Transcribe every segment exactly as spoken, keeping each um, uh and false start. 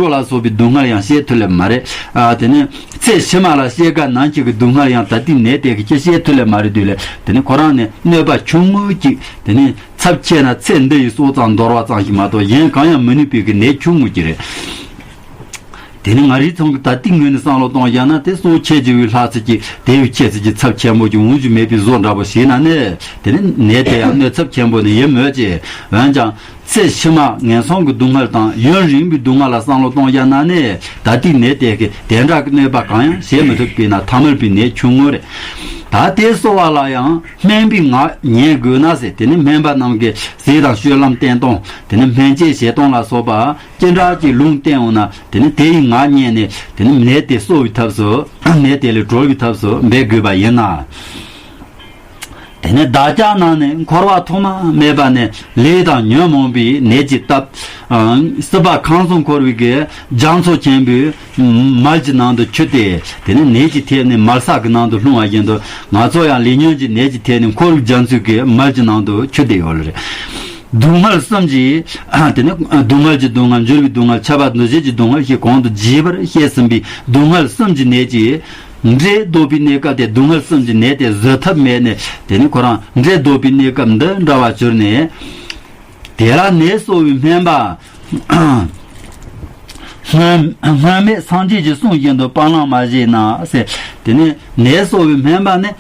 རོ་ལ་སོགས་པའི་སྡུག་བསྔལ་ཡང་བཤད་ཐུབ་ལེ་མ་རེད། ཨ་དེ་ནས་ཚེ་ཕྱི་མ་ལ་སྐྱེ་རྒ་ན་འཆི་གི་སྡུག་བསྔལ་ཡང་ད་ལྟའི་ནད་དེ་གིས་ཅི་བཤད་ཐུབ་ལེ་མ་རེད་དུས་ལས། དེ་ནས་ཁོ་རང་ནི་གནོད་པ་ཆུང་ངུ་གཅིག་དེ་ནས་ཚབས་ཆེ་ན་ཚེ་འདི་ཡི་སྲོག་ཙམ་འདོར་བ་ཙམ་ཞིག་མ་གཏོགས་གཞན་གང་ཡང་མི་ནུས་པའི་གི་ནད་ཆུང་ངུ་གཅིག་རེད། དེ་ནི་ང་རའི་ཚང་གི་ད་ལྟའི་ངོས་ནས་བསམ་བློ་གཏོང་བཞག་ན། དེ་སྲོག་ཆད་ཅིག་བའི་ལྷག་ཚེ་ཅིག་དེ་བས་ཁྱད་ཚད་ཀྱི་ཚབས་ཆེན་པོ་ཅིག་འོང་རྒྱུ་མེད་པའི་བཟོ་འདྲ་པོ་ཞིག་ན་ནི། དེ་ནི་ནད་དེ་ཡང་གནོད་ཚབས་ཆེན་པོ་ནི་ཡིན་མོད་ཀྱི། འོན་ཀྱང་ཚེ་ཕྱི་མ་ངན་སོང་གི་སྡུག་བསྔལ་དང་ཡུན་རིང་པོའི་སྡུག་བསྔལ་ལ་བསམ་བློ་གཏོང་བཞག་ན་ནི། ད་ལྟའི་ནད་དེ་གིས་དེ་འདྲ་གི་གནོད་པ་གང་ཡང་བྱེད་མི་ཐུབ་པས་ན། ཐ་མལ་པའི་ནད་ཆུང་ངུ་རེད། ད་དེ་གསོ་བ་ལ་ཡང་སྨན་པའི་ངག་ཉན་དགོས་ན་ཟེར། དེ་ནི་སྨན་པ་རྣམས་ཀྱིས་ཟས་དང་སྤྱོད་ལམ་བསྟེན་སྟངས། དེ་ནི་སྨན་དཔྱད་བྱེད་སྟངས་ལ་སོགས་པ་ཅི་འདྲ་ཅིག་ལུང་བསྟན་འོང་ན། དེ་ནི་དེ་ཡི་ངག་ཉན་ནས། དེ་ནི་ནད་དེ་གསོ་བའི་ཐབས་སུ། ནད་དེ་ལས་གྲོལ་བའི་ཐབས་སུ་འབད་དགོས་པ་ཡིན་ན། དེ་ནི་བདག་ཅག་རྣམས་ནི་འཁོར་བ་ཐོག་མ་མེད་པ་ནས་ལས་དང་ཉོན་མོངས་པའི་ནད་ཀྱིས་བཏབ། ཨང་། སྲིད་པ་ཁམས་གསུམ་འཁོར་བའི་གི་རྒྱ་མཚོ་ཆེན་པོའི་མལ་གྱི་ནང་དུ་ཆུད་དེ། དེ་ནི་ནད་ཀྱི་ཐད་ནས་མལ་ས་གི་ནང་དུ་ལྷུང་བ་བཞིན་དུ། ང་ཚོ་ཡང་ལས་ཉོན་གྱི་ནད་ཀྱི་ཐད་ནས་འཁོར་བའི་རྒྱ་མཚོའི་གི་མལ་གྱི་ནང་དུ་ཆུད་དེ་ཡོད་ལེ་རེད། སྡུག་བསྔལ་གསུམ་གྱིས། དེ་ནི་སྡུག་བསྔལ་གྱི་སྡུག་བསྔལ། འབྱོར་བའི་སྡུག་བསྔལ། ཁྱབ་པ་འདུ་བྱེད་ཀྱི་སྡུག་བསྔལ་ཞེས་གོང་དུ་རྒྱས་པར་བཤད་ཟིན་པའི་སྡུག་བསྔལ་གསུམ་གྱི་ནད་ཀྱིས། འདྲེས་ལྡོག་པའི་གནས་སྐབས་དེ། སྡུག་བསྔལ་གསུམ་གྱི་ནད་དེ་བཟོད་ཐབས་མེད་ནས། དེ་ནི་ཁོ་རང་འདྲེས་ལྡོག་པའི་གནས་སྐབས་འདི་འདྲ་བར་གྱུར་ནས། དེ་ལ་ནད་གསོ་བའི་སྨན་པ་སྔོན་སྔོན་མེད་སངས་རྒྱས་ཀྱི་གསུང་བཞིན་དུ་སྤང་བླང་མ་བྱས་ན་ཟེར། དེ་ནི་ནད་གསོ་བའི་སྨན་པ་ནི།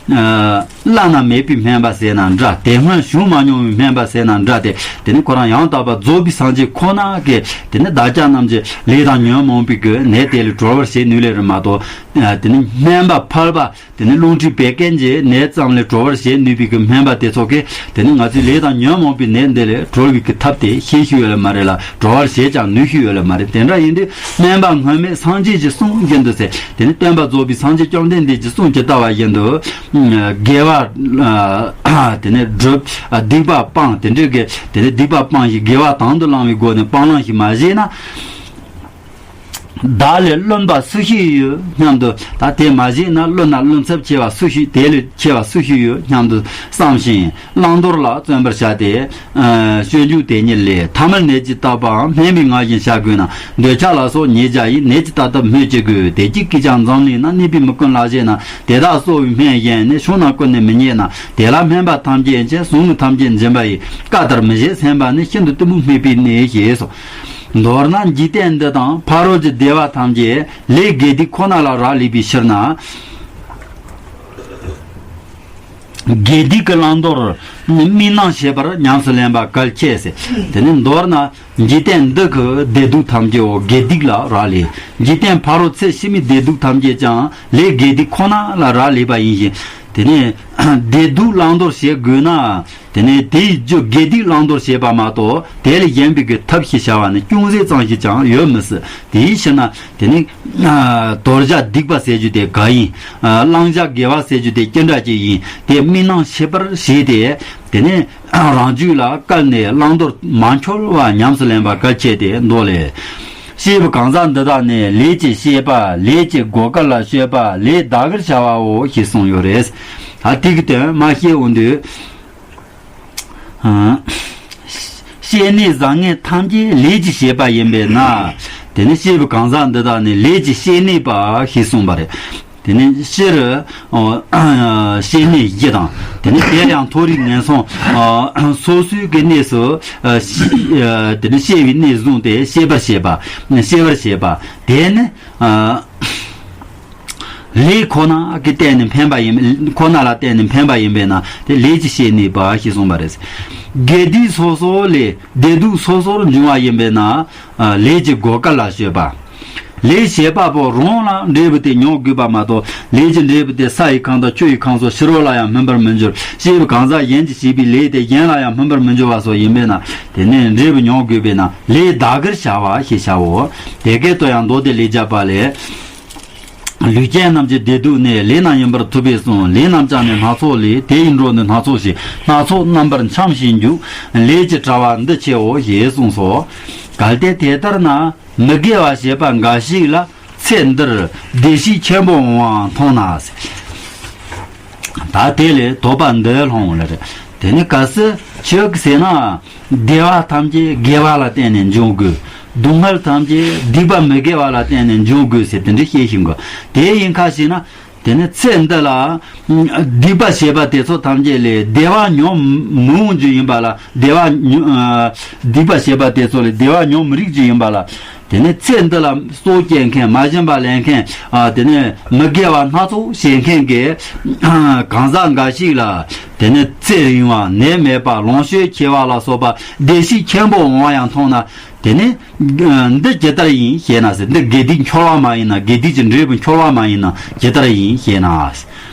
ཨ། བླ་ན་མེད་པའི་སྨན་པ་ཟེར་ན་འདྲ། དེ་སྔོན་བྱུང་མ་མྱོང་བའི་སྨན་པ་ཟེར་ན་འདྲ་སྟེ། དེ་ནི་ཁོ་རང་ཡང་དག་པར་རྫོགས་པའི་སངས་རྒྱས་ཁོ་ན་གིས། དེ་ནི་བདག་ཅག་རྣམས་ཀྱི་ལས་དང་ཉོན་མོངས་པའི་གི་ནད་དེ་ལས་གྲོལ་བར་བྱེད་ནུས་ལེ་རེད་མ་གཏོགས། ཨ། དེ་ནི་སྨན་པ་ཕལ་པ། དེ་ནི་རླུང་མཁྲིས་བད་ཀན་གྱི་ནད་ཙམ་ལས་གྲོལ་བར་བྱེད་ནུས་པའི་གི་སྨན་པ་དེ་ཚོ་གིས། དེ་ནི་ང་ཚོའི་ལས་དང་ཉོན་མོངས་པའི་ནད་འདི་ལས་གྲོལ་བའི་གི་ཐབས་དེ་ཤེས་ཤེས་ཡོད་ལེ་མ་རེད་ལ། གྲོལ་བར་བྱེད་ཀྱང་ནུས་ཤེས་ཡོད་ལེ་མ་རེད། དེ་འདྲ་ཡིན་དུས་སྨན་པ་སྔོན་མེད་སངས་རྒྱས་ཀྱི་གསུང་བཞིན་དུ་ཟེར། དེ་ནི་སྟོན་པ་རྫོགས་པའི་སངས་རྒྱས་བཅོམ་ལྡན་འདས་ཀྱི་གསུང་ཇི་ལྟ་བ་བཞིན་དུ། དགེ་བ། ཨ། དེ་ནི་སྒྲུབ། ཨ། སྡིག་པ་སྤང་། དེ་འདྲའི་གི་དེ་ནི་སྡིག་པ་སྤང་ཞིང་། དགེ་བ་དང་དུ་བླང་བའི་སྒོ་ནས་སྤང་བླང་ཞིག་མ་བྱས་ན། བདག་ལས་བླུན་པ་སུ་ཞིག་ཡོད་སྙམ་དུ། ད་དེ་མ་བྱས་ན་བླུན་ན་བླུན་ཚབས་ཆེ་བ་སུ་ཞིག་དེ་ལས་ཆེ་བ་སུ་ཞིག་ཡོད་སྙམ་དུ་བསམ་ཞིང་བླང་དོར་ལ་བརྩོན་པར་བྱ་སྟེ། ཨ། སྤྱོད་འཇུག་དེ་ཉིད་ལས། ཐ་མལ་ནད་ཀྱིས་བཏབ་པའང་སྨན་པའི་ངག་བཞིན་བྱ་དགོས་ན། འདོད་ཆགས་ལ་སོགས་ཉེས་བྱ་ཡིས། ནད་ཀྱིས་ད་ལྟ་སྨོས་ཅི་དགོས། བདེ་སྐྱིད་ཀྱིས་ཀྱང་འཛམ་གླིང་ན། གནས་པའི་མི་ཀུན་ལ་བཞེས་ན། དེ་དག་གསོ་བའི་སྨན་གཞན་ནི། བྱུང་ན་ཀུན་ནས་མི་རྙེད་ན། དེ་ལ་སྨན་པ་ཐམས་ཅད་མཁྱེན། ཟུག་རྔུ་ཐམས་ཅད་འབྱིན་པ་ཡི། བཀའ་ལྟར་མི་བྱེད་སེམས་པ་ནི། ཤིན་ཏུ་གཏི་མུག་སྨྲས་པའི་ནད་ཞེས་སོ། མདོར་ན་འཇིག་རྟེན་འདི་དང་ཕ་རོལ་གྱི་བདེ་བ་ཐམས་ཅད་ལས་དགེ་སྡིག་ཁོ་ན་ལ་རག་ལས་པའི་ཕྱིར་ན། དགེ་སྡིག་གི་བླང་དོར་དམིགས་རྣམ་ཤེས་པར་ཉམས་སུ་ལེན་པ་གལ་ཆེ་ཟེར། དེ་ནི་མདོར་ན་འཇིག་རྟེན་འདི་གི་བདེ་སྡུག་ཐམས་ཅད་འོ་དགེ་སྡིག་ལ་རག་ལས། འཇིག་རྟེན་ཕ་རོལ་ཚེ་ཕྱི་མའི་བདེ་སྡུག་ཐམས་ཅད་ཀྱང་ལས་དགེ་སྡིག་ཁོ་ན་ལ་རག་ལས་པ་ཡིན་ཞིང་། དེ་ནི་བདེ་སྡུག་བླང་དོར་བྱེད་དགོས་ན། དེ་ནས་དེའི་རྒྱུ་དགེ་སྡིག་བླང་དོར་བྱེད་པ་མ་གཏོགས། དེ་ལས་གཞན་པའི་གི་ཐབས་ཤེས་བྱ་བ་ནི་ཅུང་ཟད་ཙམ་ཞིག་ཀྱང་ཡོད་མི་སྲིད། དེའི་ཕྱིར་ན་དེ་ནི། ཨ། དོར་བྱ་སྡིག་པ་ཟེར་རྒྱུ་དེ་ག་ཡིན། ཨ། བླང་བྱ་དགེ་བ་ཟེར་རྒྱུ་དེ་ཅི་འདྲ་ཅིག་ཡིན། དེ་དམིགས་རྣམ་ཤེས་པར་བྱས་ཏེ། དེ་ནས་རང་རྒྱུད་ལ་བསྐལ་ནས་བླང་དོར་མ་འཆོལ་བ་ཉམས་སུ་ལེན་པ་གལ་ཆེ་སྟེ་མདོ་ལས། བཤད་པའི་གང་ཟག་འདི་དག་ནི་ལས་ཀྱི་བྱེད་པ། ལས་ཀྱི་བགོ་སྐལ་ལ་སྤྱོད་པ། ལས་བདག་གིར་བྱ་བའོ་ཞེས་གསུངས་ཡོད་རེད། ད་དེ་གི་དོན་མ་བཤད་འོང་དུས། ཨ། བྱེད་ནས་བཟང་ངན་ཐམས་ཅད་ལས་ཀྱི་བྱེད་པ་ཡིན་པས་ན། དེ་ནི་བཤད་པའི་གང་ཟག་འདི་དག་ནི་ལས་ཀྱི་བྱེད་ནུས་པ་ཞེས་གསུངས་པ་རེད། དེ་ནི་སྤྱིར། ཨ། བྱེད་ནུས་བཞི་དང་། དེ་ནི་དེ་ཡང་མཐོ་རིས་ངན་སོང་། ཨ། སོ་སོའི་གི་གནས་སུ། ཨ། དེ་ནི་སྐྱེ་བའི་གནས་བཟུང་སྟེ་སྐྱེ་བར་བྱེད་པ། སྐྱེ་བར་བྱེད་པ། དེ་ནི། ཨ། ལས་ཁོ་ན་གི་བརྟེན་ནས་འཕེན་པ་ཡིན། ཁོ་ན་ལ་བརྟེན་ནས་འཕེན་པ་ཡིན་པས་ན། དེ་ལས་ཀྱི་བྱེད་ནུས་པ་ཞེས་གསུངས་པ་རེད། དགེ་སྡིག་སོ་སོ་ལས་བདེ་སྡུག་སོ་སོར་འབྱུང་བ་ཡིན་པས་ན། ཨ། ལས་ཀྱི་བགོ་སྐལ་ལ་སྤྱོད་པ། ལས་བྱེད་པ་པོ་རང་ལ་འབྲས་བུ་དེ་མྱོང་དགོས་པ་མ་གཏོགས། ལས་ཀྱི་འབྲས་བུ་དེ་ས་ཡི་ཁམས་དང་ཆུ་ཡི་ཁམས་སོགས་ཕྱི་རོལ་ལ་ཡང་སྨིན་པར་མི་འགྱུར། བྱས་པའི་གང་ཟག་གཞན་གྱིས་བྱས་པའི་ལས་དེ་གཞན་ལ་ཡང་སྨིན་པར་མི་འགྱུར་བ་སོགས་ཡིན་པས་ན། དེ་ནས་འབྲས་བུ་མྱོང་དགོས་པས་ན། ལས་བདག་གིར་བྱ་བ་ཞེས་བྱའོ། དེ་སྐད་དུ་ཡང་མདོ་སྡེ་ལས་བརྒྱ་པ་ལས། ལུས་ཅན་རྣམས་ཀྱི་བདེ་སྡུག་ནི། ལས་རྣམས་ཡིན་པར་ཐུབ་པས་གསུངས། ལས་རྣམས་ཀྱང་ནི་སྣ་ཚོགས་ལས། དེ་ཡི་འགྲོ་ནི་སྣ་ཚོགས་ཤིང་། སྣ་ཚོགས་རྣམ་པར་འཁྱམས་ཤིང་འཇུག། ལས་ཀྱི་དྲ་བ་འདི་ཕྱེའོ་ཞེས་གསུངས་སོ། གལ་ཏེ་དེ་ལྟར་ན། མི་དགེ་བ་བྱེད་པ་འགའ་ཞིག་ལ། ཚེ་འདིར་བདེ་སྐྱིད་ཆེན་པོ་འོང་བ་མཐོང་ན། ད་དེ་ལས་དོགས་པ་འདི་སློང་ལེ་རེད། དེ་ནི་གལ་སྲིད་ཁྱོད་ཀྱིས་ཟེར་ན། བདེ་བ་ཐམས་ཅད་དགེ་བ་ལ་བརྟེན་ནས་འབྱུང་དགོས། སྡུག་བསྔལ་ཐམས་ཅད་སྡིག་པ་མི་དགེ་བ་ལ་བརྟེན་ནས་འབྱུང་དགོས་ཟེར་དེ་འདྲ་བཤད་བཞིན་གོ། དེ་ཡིན་ཁ་ཞིག་ན། དེ་ནས་ཚེ་འདི་ལ་སྡིག་པ་བྱས་པ་དེ་ཚོ་ཐམས་ཅད་ལས་བདེ་བ་མྱོང་མི་འོང་རྒྱུ་ཡིན་པ་ལ། བདེ་བ་མྱོང་སྡིག་པ་བྱས་པ་དེ་ཚོ་ལས་བདེ་བ་མྱོང་མི་རིགས་རྒྱུ་ཡིན་པ་ལ། དེ་ནས་ཚེ་འདི་ལ་སྲོག་བཅད་མཁན། མ་བྱིན་པ་ལེན་མཁན། དེ་ནས་མི་དགེ་བ་སྣ་ཚོགས་བྱེད་མཁན་གྱི་གང་ཟག་འགའ་ཞིག་ལ། དེ་ནས་ཚེ་རིང་བ། ནད་མེད་པ། ལོངས་སྤྱོད་ཆེ་བ་ལ་སོགས་པ་བདེ་སྐྱིད་ཆེན་པོ་འོང་བ་ཡང་མཐོང་ན། དེ་ནི་འདི་ཇི་ལྟར་ཡིན་ཞེ་ན་ཟེར། འདི་དགེ་སྡིག་འཁྱོར་བ་མ་ཡིན་ན། དགེ་སྡིག་གི་འབྲས་བུ་འཁྱོར་བ་མ་ཡིན་ན་ཇི་ལྟར་ཡིན་ཞེ་ན།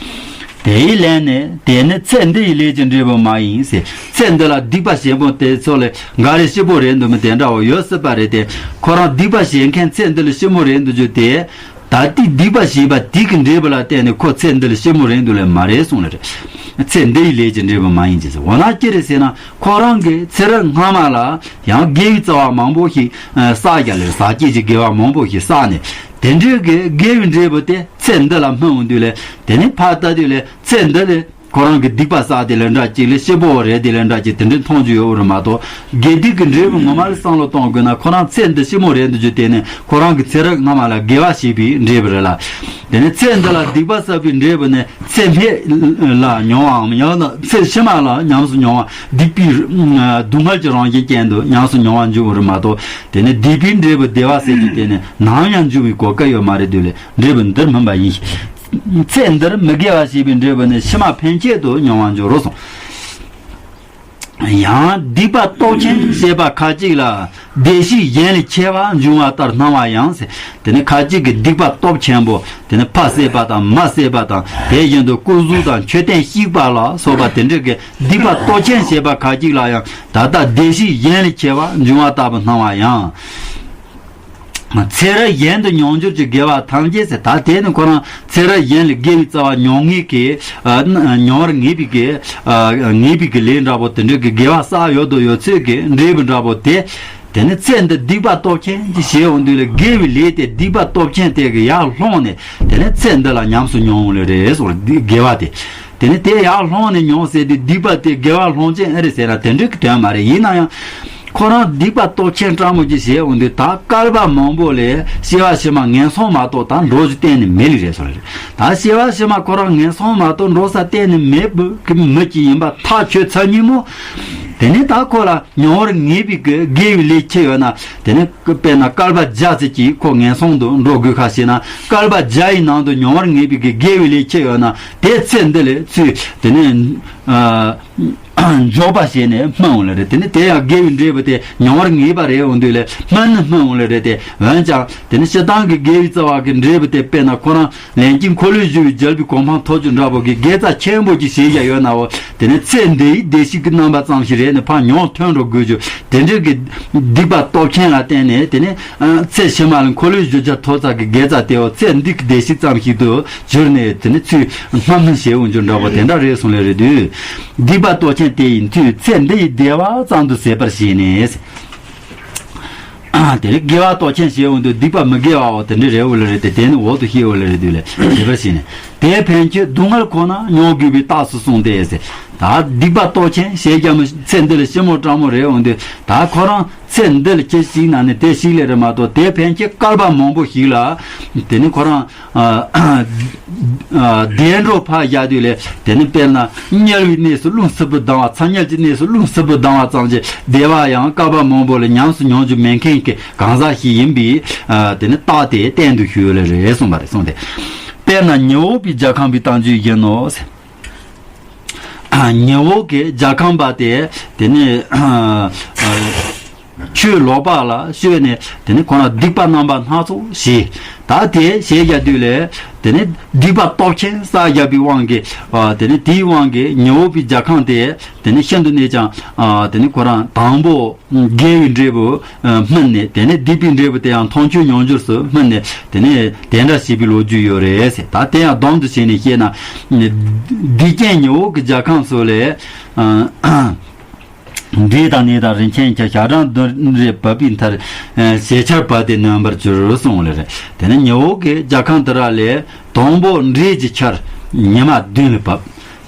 དེའི་ལན་ནི། དེ་ནི་ཚེ་འདི་ཡི་ལས་ཀྱི་འབྲས་བུ་མ་ཡིན་ཟེར། ཚེ་འདི་ལ་སྡིག་པ་བྱེད་མཁན་དེ་ཚོ་ལས་འགའ་རེ་སྐྱིད་པོ་རེད་འདུག་མི་དེ་འདྲ་བོ་ཡོད་སྲིད་པ་རེད་དེ། ཁོ་རང་སྡིག་པ་བྱེད་མཁན་ཚེ་འདི་ལ་སྐྱིད་པོ་རེད་འདུག་རྒྱུ་དེ། ད་ལྟའི་སྡིག་པ་བྱས་པ་དེ་གི་འབྲས་བུ་ལ་བརྟེན་ནས་ཁོ་ཚེ་འདི་ལ་སྐྱིད་མོ་རེད་འདུག་ལས་མ་རེད་གསུངས་ལ་རེད། ཚེ་འདི་ཡི་ལས་ཀྱི་འབྲས་བུ་མ་ཡིན་ཅེས་ཟེར། འོ་ན་ཅི་རེད་ཟེར་ན། ཁོ་རང་གིས་ཚེ་རབས་སྔ་མ་ལ་ཡང་དགེ་བའི་རྩ་བ་མང་པོ་ཞིག་བསགས་ཀྱང་ལས། ཟག་བཅས་ཀྱི་དགེ་བ་མང་པོ་ཞིག་བསགས་ནས། དེ་འདྲའི་གི་དགེ་བའི་འབྲས་བུ་དེ་ཚེ་འདི་ལ་སྨིན་འོང་དུས་ལས། དེ་ནི་ཕར་ལྟ་དུས་ལས་ཚེ་འདི་ལས། ཁོ་རང་གི་སྡིག་པ་བསགས་དེ་ལས་འདྲ་ཅིག་ལས་སྐྱིད་པོ་རེད་དེ་ལས་འདྲ་ཅིག་དེ་འདྲའི་མཐོང་རྒྱུ་ཡོད་རེད་མ་གཏོགས། དགེ་སྡིག་གི་འབྲས་བུ་ངོ་མ་ལ་བསམ་བློ་གཏོང་དགོས་ན། ཁོ་རང་ཚེ་འདི་སྐྱིད་མོ་རེད་འདུག་རྒྱུ་དེ་ནི་ཁོ་རང་གི་ཚེ་རབས་སྔ་མ་ལ་དགེ་བ་བྱས་པའི་འབྲས་བུ་རེད་ལ། དེ་ནི་ཚེ་འདི་ལ་སྡིག་པ་བསགས་པའི་འབྲས་བུ་ནི་ཚེ་སྨད་ལ་མྱོང་བའམ། ཡང་ན་ཚེ་ཕྱི་མ་ལ་ཉམས་སུ་མྱོང་བ། སྡིག་པའི་སྡུག་བསྔལ་གྱི་རང་བཞིན་ཅན་དུ་ཉམས་སུ་མྱོང་བ་འབྱུང་བ་རེད་མ་གཏོགས། དེ་ནི་སྡིག་པའི་འབྲས་བུ་བདེ་བ་ཟེར་རྒྱུ་དེ་ནི་ནམ་ཡང་འབྱུང་བའི་གོ་སྐབས་ཡོད་མ་རེད་དུས་ལས། འབྲས་བུ་འདིར་སྨིན་པ་ཡིན། ཚེ་འདིར་མི་དགེ་བ་བྱས་པའི་འབྲས་བུ་ནི་ཕྱི་མ་ཕན་ཆད་དུ་མྱོང་བར་འགྱུར་རོ་གསུངས། ཡང་སྡིག་པ་སྟོབས་ཆེན་བྱས་པ་ཁ་ཅིག་ལ་བདེ་གཤེགས་གཞན་ལས་ཆེ་བ་འབྱུང་བ་ལྟར་སྣང་བ་ཡང་ཟེར། དེ་ནི་ཁ་ཅིག་གིས་སྡིག་པ་སྟོབས་ཆེན་པོ། དེ་ནི་ཕ་བསད་པ་དང་། མ་བསད་པ་དང་། དེ་བཞིན་དུ་སྐུ་གཟུགས་དང་མཆོད་རྟེན་བཤིག་པ་ལ་སོགས་པ་དེ་འདྲ་གི་སྡིག་པ་སྟོབས་ཆེན་བྱས་པ་ཁ་ཅིག་ལ་ཡང་ད་ལྟ་བདེ་གཤེགས་གཞན་ལས་ཆེ་བ་འབྱུང་བ་ལྟ་བུ་སྣང་བ་ཡང་། ཚེ་རབས་གཞན་དུ་མྱོང་འགྱུར་གྱི་དགེ་བ་ཐམས་ཅད་ཟེར། ད་དེ་ནི་ཁོ་རང་ཚེ་རབས་གཞན་ལས་དགེ་བའི་རྩ་བ་མྱོང་ངེས་ཀྱི། ཨ་མྱོང་བར་ངེས་པའི་གི། ཨ་ངེས་པའི་གི་ལས་འདྲ་པོ་དེ་འདྲ་གི་དགེ་བ་བསགས་ཡོད་དོ་ཡོད་ཚད་ཀྱི་འབྲས་བུ་འདྲ་པོ་དེ། དེ་ནི་ཚེ་འདི་སྡིག་པ་སྟོབས་ཆེན་གྱིས་བྱས་འོང་དུས་ལ། དགེ་བའི་ལས་དེ་སྡིག་པ་སྟོབས་ཆེན་དེ་གི་ཡར་ལྷུང་ནས། དེ་ནི་ཚེ་འདི་ལ་ཉམས་སུ་མྱོང་འོང་ལེ་རེད་སོགས་དགེ་བ་དེ། དེ་ནི་དེ་ཡར་ལྷུང་ནས་མྱོང་ཟེར་དུས། སྡིག་པ་དེ་དགེ་བ་ལྷུང་ཅན་ཨེ་རེད་ཟེར་ན་དེ་འདྲ་གི་དོན་མ་རེད། ཡིན་ན་ཡང་། ཁོ་རང་སྡིག་པ་སྟོབས་ཆེན་སྤྲང་མོ་ཅིག་བྱས་འོང་དུས། ད་བསྐལ་པ་མང་པོ་ལས་སྐྱེ་བ་ཕྱི་མ་ངན་སོང་མ་གཏོགས་ད་འགྲོ་རྒྱུ་གཏན་ནས་མེད་ལེ་རེད་སོགས་རེད། ད་སྐྱེ་བ་ཕྱི་མ་ཁོ་རང་ངན་སོང་མ་གཏོགས་འགྲོ་ས་གཏན་ནས་མེད་པའི་གི་མི་ཅིག་ཡིན་པ་ཐག་ཆོད་ཚར་ཉིན་མོ། དེ་ནི་ད་ཁོ་ལ་མྱོང་བར་ངེས་པའི་གི་དགེ་བའི་ལས་ཅི་ཡོད་ན། དེ་ནི་དཔེར་ན་བསྐལ་པ་བརྒྱ་ཙམ་ཅིག་ཁོ་ངན་སོང་དུ་འགྲོ་དགོས་ཁ་ཞེ་ན། བསྐལ་པ་བརྒྱ་ཡི་ནང་དུ་མྱོང་བར་ངེས་པའི་གི་དགེ་བའི་ལས་ཅི་ཡོད་ན། དེ་ཚེ་འདི་ལས་ཚུར་དེ་ནི་ཨ་འཇོག་པ་བྱས་ནས་སྨིན་འོང་ལེ་རེད། དེ་ནི་དེ་ཡང་དགེ་བའི་འབྲས་བུ་དེ་མྱོང་བར་ངེས་པ་རེད་འོང་དུས་ལས། སྨིན་ནི་སྨིན་འོང་ལེ་རེད་དེ། འོན་ཀྱང་དེ་ནི་སྤྱིར་བཏང་གི་དགེ་བའི་རྩ་བ་གི་འབྲས་བུ་དེ། དཔེར་ན་ཁོ་རང་ལན་གཅིག་འཁོར་ལོས་སྒྱུར་བའི་རྒྱལ་པོའི་གོ་འཕང་ཐོབ་རྒྱུ་འདྲ་པོ་གི་དགེ་རྩ་ཆེན་པོ་ཅིག་བྱས་བཞག་ཡོད་ནའོ། དེ་ནི་ཚེ་འདིའི་བདེ་སྐྱིད་ཀྱི་རྣམ་པ་ཙམ་ཞིག་རེད་ནས་ཕར་མྱོང་ཐོན་འགྲོ་དགོས་རྒྱུ་དེ་འདྲ་གི་སྡིག་པ་སྟོབས་ཆེན་ལ་བརྟེན་ནས། དེ་ནི་ཚེ་ཕྱི་མ་ལ་འཁོར་ལོས་སྒྱུར་རྒྱུ་ཐོབ་ཚར་གི་དགེ་རྩ་དེའོ། ཚེ་འདི་གི་བདེ་སྐྱིད་ཙམ་ཞིག་ཏུ་གྱུར་ནས། དེ་ནི་ཚུར་སྨིན་སྨིན་བྱས་འོང་རྒྱུ་འདྲ་པོ་དེ་འདྲ་རེད་གསུངས་ལེ་རེད་དུས། སྡིག་པ་སྟོབས་ཆེན་དེ་ཡི་མཐུས། ཚེ་འདི་ཡི་བདེ་བ་ཙམ་དུ་ཟད་པར་བྱས་ནས། དེ་ནི་དགེ་བ་སྟོབས་ཆེན་བྱས་འོང་དུས། སྡིག་པ་མི་དགེ་བའོ་དེ་འདྲ་རེད་འོང་ལེ་རེད་དེ། དེ་ནི་འོག་ཏུ་བཤད་འོང་ལེ་རེད་དུས་ལས་ཟད་པར་བྱས་ནས། དེ་ཕན་ཆད་སྡུག་བསྔལ་ཁོ་ན་མྱོང་དགོས་པའི་རྟགས་སུ་གསུངས་ཏེ་ཟེར། ད་སྡིག་པ་སྟོབས་ཆེན་བྱས་རྒྱ་མི་ཚེ་འདི་ལ་ཞི་མོ་དྲང་མོ་རེད་འོང་དུས། ད་ཁོ་རང་ཚེ་འདི་ལ་ཅི་ཞིག་ན་ནི་དེ་ཞིག་ལས་རེད་མ་གཏོགས། དེ་ཕན་ཆད་བསྐལ་པ་མང་པོ་ཞིག་ལ་དེ་ནི་ཁོ་རང་ཨ་བདེ་འགྲོ་ཕར་བཞག་དུས་ལས། དེ་ནི་དཔེར་ན་དམྱལ་བའི་གནས་སུ་རླུང་ཚུབ་པོ་ལྡང་བ། ཚ་དམྱལ་གྱི་གནས་སུ་རླུང་ཚུབ་པོ་ལྡང་བ་ཙམ་གྱི་བདེ་བ་ཡང་བསྐལ་པ་མང་པོ་ལ་ཉམས་སུ་མྱོང་རྒྱུ་མེད་མཁན་གྱི་གང་ཟག་ཞིག་ཡིན་པའི་ཨ་དེ་ནི་རྟགས་དེ་བསྟན་དུ་གསོལ་ལེ་རེད་གསུངས་པ་རེད་གསུངས་ཏེ། དཔེར་ན་ཉི་འོག་པའི་རྒྱལ་ཁམས་པའི་རྟགས་འཇུག་བཞིན་ནོ་ཟེར། ཉི་འོག་གི་རྒྱལ་ཁམས་པ་དེ། དེ་ནི་ཆོས་ལོག་པ་ལ་སྤྱོད་ནས། དེ་ནི་ཁོ་རང་སྡིག་པ་རྣམ་པ་སྣ་ཚོགས་བྱས། ད་དེ་བྱས་རྒྱ་དུས་ལས། དེ་ནི་སྡིག་པ་སྟོབས་ཆེན་བསགས་རྒྱ་པའི་དབང་གིས། དེ་ནི་དེའི་དབང་གིས་ཉི་འོག་པའི་རྒྱལ་ཁམས་དེ་དེ་ནི་ཤིན་ཏུ་ནས་ཀྱང་། དེ་ནི་ཁོ་རང་དང་པོ་དགེ་བའི་འབྲས་བུ་སྨིན་ནས། དེ་ནི་སྡིག་པའི་འབྲས་བུ་དེ་ཡང་མཐོང་ཆོས་མྱོང་འགྱུར་སུ་སྨིན་ནས། དེ་ནི་དེ་འདྲ་བྱས་པའི་ལོ་རྒྱུས་ཡོད་རེད་ཟེར། ད་དེ་ཡང་སྡོམ་དུ་བྱས་ནས་བཤད་ན། སྡིག་ཅན་ཉི་འོག་གི་རྒྱལ་ཁམས་སུ་ལས། འདྲེ་དང་ནད་དང་རིན་ཆེན་ཆར། ཞག་གྲངས་བདུན་རེ་བབས་པའི་མཐར། ཞལ་ཆར་བབས་ཏེ་ནོན་པར་གྱུར་གསུངས་ལེ་རེད། དེ་ནི་ཉི་འོག་གི་རྒྱལ་ཁམས་དེ་ར་ལས་དང་པོ་འདྲེ་གི་ཆར་ཉི་མ་བདུན་ལ་བབས།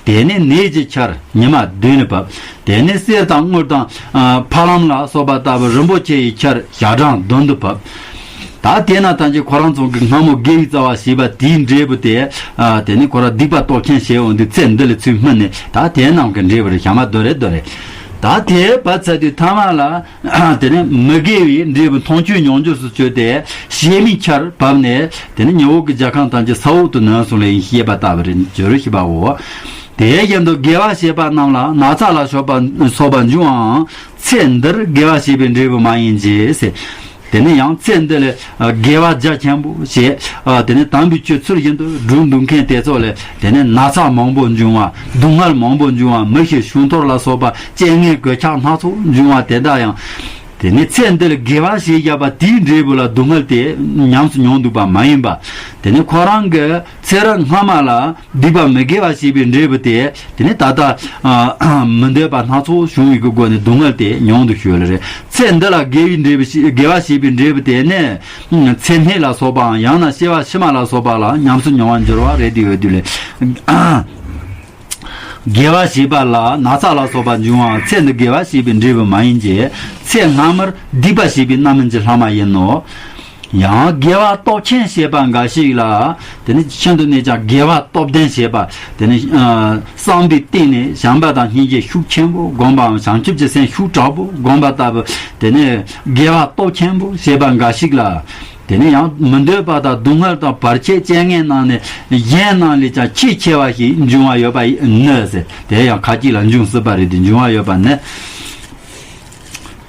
དེ་ནས་ནས་ཀྱི་ཆར་ཉི་མ་བདུན་ལ་བབས། དེ་ནས་གསེར་དང་དངུལ་དང་ཨ་ཕ་ལམ་ལ་སོགས་པ་ལྟ་བུ་རིན་པོ་ཆེ་ཡི་ཆར་ཞག་གྲངས་བདུན་དུ་བབས། ད་དེ་ན་ཐམས་ཅད་ཁོ་རང་ཚོ་གི་སྔ་མོ་དགེ་བའི་རྩ་བ་བྱས་པ་དེའི་འབྲས་བུ་དེ། ཨ་དེ་ནས་ཁོ་རང་སྡིག་པ་སྟོབས་ཆེན་བྱས་འོང་དུས་ཚེ་འདི་ལ་ཚུར་སྨིན་ནས། ད་དེ་རྣམས་ཀྱི་འབྲས་བུ་རེད། ཞག་མ་བདུན་རེ་བདུན་རེ། ད་དེ་བབས་ཚར་དུས་ཐ་མ་ལ་དེ་ནས་མི་དགེ་བའི་འབྲས་བུ་མཐོང་ཆོས་མྱོང་འགྱུར་སུ་གྱུར་ཏེ། ཞེ་མེར་ཆར་བབས་ནས་དེ་ནས་ཉི་འོག་གི་རྒྱལ་ཁམས་ཐམས་ཅད་ས་འོག་ཏུ་ནོན་སོང་ལས་ཡིན་ཞེས་པ་ལྟ་བུ་རེད། འགྱུར་ཞེས་པའོ། དེ་བཞིན་དུ་དགེ་བ་བྱེད་པ་རྣམས་ལ་ན་ཚ་ལ་སོགས་པ་སོགས་པ་འབྱུང་བའང་ཚེ་འདིར་དགེ་བ་བྱས་པའི་འབྲས་བུ་མ་ཡིན་གྱི་ཟེར། དེ་ནས་ཡང་ཚེ་འདི་ལ་དགེ་བ་རྒྱ་ཆེན་པོ་བྱས། དེ་ནས་དམ་པའི་ཆོས་ཚུལ་བཞིན་དུ་སྒྲུབ་འདུག་མཁན་དེ་ཚོ་ལ་དེ་ནས་ན་ཚ་མང་པོ་འབྱུང་བ། སྡུག་བསྔལ་མང་པོ་འབྱུང་བ། མི་ཤི་ཤུགས་འཐོར་ལ་སོགས་པ་རྐྱེན་ངན་གོད་ཆག་སྣ་ཚོགས་འབྱུང་བ་དེ་འདྲ་ཡང་། དེ་ནས་ཚེ་འདི་ལ་དགེ་བ་བྱས་བཞག་པ་དེའི་འབྲས་བུ་ལ་སྡུག་བསྔལ་དེ་ཉམས་སུ་མྱོང་འདུག་པ་མ་ཡིན་པ། དེ་ནས་ཁོ་རང་གི་ཚེ་རབས་སྔ་མ་ལ་སྡིག་པ་མི་དགེ་བ་བྱས་པའི་འབྲས་བུ་དེ། དེ་ནས་ད་ལྟ་ཨ་མི་འདོད་པ་སྣ་ཚོགས་བྱུང་བའི་གི་སྒོ་ནས་སྡུག་བསྔལ་དེ་མྱོང་དུ་ཤོར་ལེ་རེད། ཚེ་འདི་ལ་དགེ་བའི་འབྲས་བུ་ཞིག་དགེ་བ་བྱས་པའི་འབྲས་བུ་དེ་ནི་ཚེ་སྨད་ལ་སོགས་པའམ་ཡང་ན་སྐྱེ་བ་ཕྱི་མ་ལ་སོགས་པ་ལ་ཉམས་སུ་མྱོང་བར་འགྱུར་བ་རེད་དེ་ཡོད་དུས་ལས། དགེ་བ་བྱས་པ་ལ་ན་ཚ་ལ་སོགས་པ་འབྱུང་བའང་ཚེ་འདི་དགེ་བ་བྱས་པའི་འབྲས་བུ་མ་ཡིན་གྱི། ཚེ་སྔ་མར་སྡིག་པ་བྱས་པའི་རྣམ་སྨིན་གྱི་ལྷག་མ་ཡིན་ནོ། ཡང་དགེ་བ་སྟོབས་ཆེན་བྱེད་པ་འགའ་ཞིག་ལ། དེ་ནི་ཤིན་ཏུ་ནས་ཀྱང་དགེ་བ་སྟོབས་ལྡན་བྱེད་པ། དེ་ནི་ཨ་བསམ་པའི་སྟེང་ནས་བྱམས་པ་དང་སྙིང་རྗེ་ཤུགས་ཆེན་པོ་བསྒོམ་པའམ་བྱང་ཆུབ་ཀྱི་སེམས་ཤུགས་དྲག་པོ་བསྒོམ་པ་ལྟ་བུ། དེ་ནི་དགེ་བ་སྟོབས་ཆེན་པོ་བྱེད་པ་འགའ་ཞིག་ལ། དེ་ནི་ཡང་མི་འདོད་པ་དང་སྡུག་བསྔལ་དང་བར་ཆད་རྐྱེན་ངན་རྣམས་ནི་གཞན་རྣམས་ལས་ཀྱང་ཆེས་ཆེ་བ་ཞིག་འབྱུང་བ་ཡོད་པ་ནི་ཟེར། དེ་ཡང་ཁ་ཅིག་ལ་འབྱུང་སྲིད་པ་རེད་དེ། འབྱུང་བ་ཡོད་པ་ནི།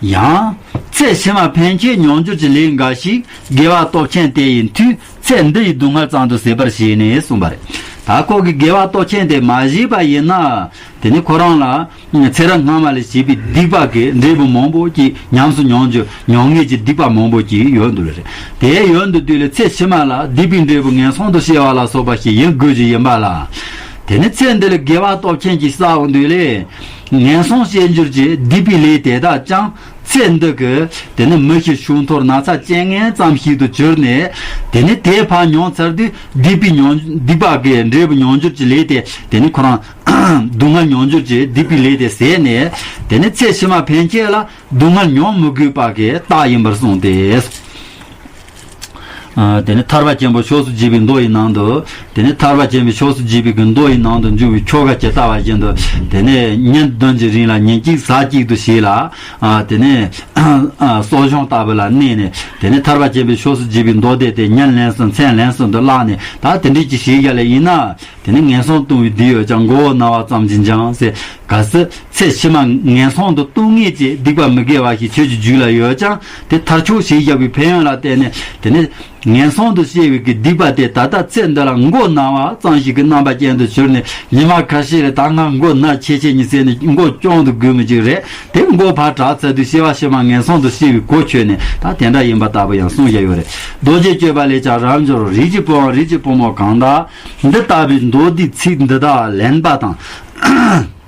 ཡང་ཚེ་ཕྱི་མ་ཕན་ཆད་མྱོང་འགྱུར་གྱི་ལས་འགའ་ཞིག་དགེ་བ་སྟོབས་ཆེན་དེ་ཡི་མཐུས་ཚེ་འདི་ཡི་སྡུག་བསྔལ་ཙམ་དུ་ཟད་པར་བྱས་ནས་གསུངས་པ་རེད། ད་ཁོ་གིས་དགེ་བ་སྟོབས་ཆེན་དེ་མ་བྱས་པ་ཡིན་ན། དེ་ནི་ཁོ་རང་ལ་ཚེ་རབས་སྔ་མ་ལས་བྱས་པའི་སྡིག་པ་གི་འབྲས་བུ་མང་པོ་ཅིག་ཉམས་སུ་མྱོང་རྒྱུ། མྱོང་ངེས་ཀྱི་སྡིག་པ་མང་པོ་ཅིག་ཡོད་འདུག་ལེ་རེད། དེ་ཡོད་འདུག་དུས་ལ་ཚེ་ཕྱི་མ་ལ་སྡིག་པའི་འབྲས་བུ་ངན་སོང་དུ་སྐྱེ་བ་ལ་སོགས་པ་ཞིག་ཡིན་དགོས་ཀྱི་ཡིན་པ་ལ། དེ་ནི་ཚེ་འདི་ལ་དགེ་བ་སྟོབས་ཆེན་ཅིག་བསགས་འོང་དུས་ལས། ངན་སོང་སྐྱེ་འགྱུར་གྱི་སྡིག་པའི་ལས་དེ་དག་ཀྱང་ཚེ་འདི་གི་དེ་ནི་མི་ཤི་ཤུགས་འཐོར་ན་ཚ་རྐྱེན་ངན་ཙམ་ཞིག་ཏུ་གྱུར་ནས། དེ་ནི་དེ་ཕར་མྱོང་ཚར་དུས་སྡིག་པའི་མྱོང་སྡིག་པ་གི་འབྲས་བུ་མྱོང་འགྱུར་གྱི་ལས་དེ། དེ་ནི་ཁོ་རང་སྡུག་བསྔལ་མྱོང་འགྱུར་གྱི་སྡིག་པའི་ལས་དེ་ཟད་ནས། དེ་ནི་ཚེ་ཕྱི་མ་ཕན་ཆད་ལ་སྡུག་བསྔལ་མྱོང་མི་དགོས་པ་གི་རྟགས་ཡིན་པར་གསུངས་ཏེ། ཨ་དེ་ནས་ཐར་པ་ཆེན་པོ་ཕྱོགས་སུ་བགྱིས་པའི་མདོ་ཡི་ནང་དུ། དེ་ནས་ཐར་པ་ཆེན་པོའི་ཕྱོགས་སུ་བགྱིས་པའི་གི་མདོ་ཡི་ནང་དུ་འབྱུང་བའི་ཆོ་ག་ཇི་ལྟ་བ་བཞིན་དུ། དེ་ནས་ཉིན་བདུན་གྱི་རིང་ལ་ཉིན་གཅིག་གཟའ་གཅིག་ཏུ་བྱས་ལ། ཨ་དེ་ནས་ཨ་གསོ་སྦྱོང་ལྟ་བུ་ལ་གནས་ནས། དེ་ནས་ཐར་པ་ཆེན་པོའི་ཕྱོགས་སུ་བགྱིས་པའི་མདོ་སྡེ་དེ་ཉིན་ལན་གསུམ་མཚན་ལན་གསུམ་དུ་བཀླགས་ནས། ད་དེ་འདྲས་ཀྱི་བྱས་བཞག་ལས་ཡིན་ན། དེ་ནི་ངན་སོང་ལྟུང་བའི་སྡིག་ཡོད་ཀྱང་མགོ་བོ་ན་བ་ཙམ་གྱིས་འཇམ་ཟེར། གལ་སྲིད་ཚེ་ཕྱི་མ་ངན་སོང་དུ་ལྟུང་ངེས་ཀྱི་སྡིག་པ་མི་དགེ་བ་ཞིག་ཆོས་ཀྱི་རྒྱུད་ལ་ཡོད་ཀྱང་། དེ་མཐར་ཆོས་བྱས་བཞག་པའི་ཕན་ཡོན་ལ་བརྟེན་ནས། དེ་ནི་ངན་སོང་དུ་སྐྱེ་བའི་གི་སྡིག་པ་དེ་ད་ལྟ་ཚེ་འདི་ལ་མགོ་ན་བ་ཙམ་ཞིག་གི་རྣམ་པ་ཅན་དུ་གྱུར་ནས། ཉི་མ་ཁ་ཤས་ལ་ད་ང་མགོ་ན་ཆེ་ཆེ་ཉི་ཟེར་ནས་མགོ་སྐྱོང་དུ་དགོས་མི་ཅིག་རེད། དེ་མགོ་ཕར་དྲག་ཚར་དུས་སྐྱེ་བ་ཕྱི་མ་ངན་སོང་དུ་སྐྱེ་བའི་གོ་ཆོད་ནས། ད་དེ་འདྲ་ཡིན་པ་ལྟ་བུ་ཡང་གསུངས་བཞག་ཡོད་རེད། རྡོ་རྗེ་གཅོད་པ་ལས་ཀྱང་རབ་འབྱོར། རིགས་ཀྱི་བུའམ་རིགས་ཀྱི་བུ་མོ་གང་དག་འདི་ལྟ་བུའི་མདོ་སྡེའི་ཚིག་འདི་དག་ལེན་པ་དང་།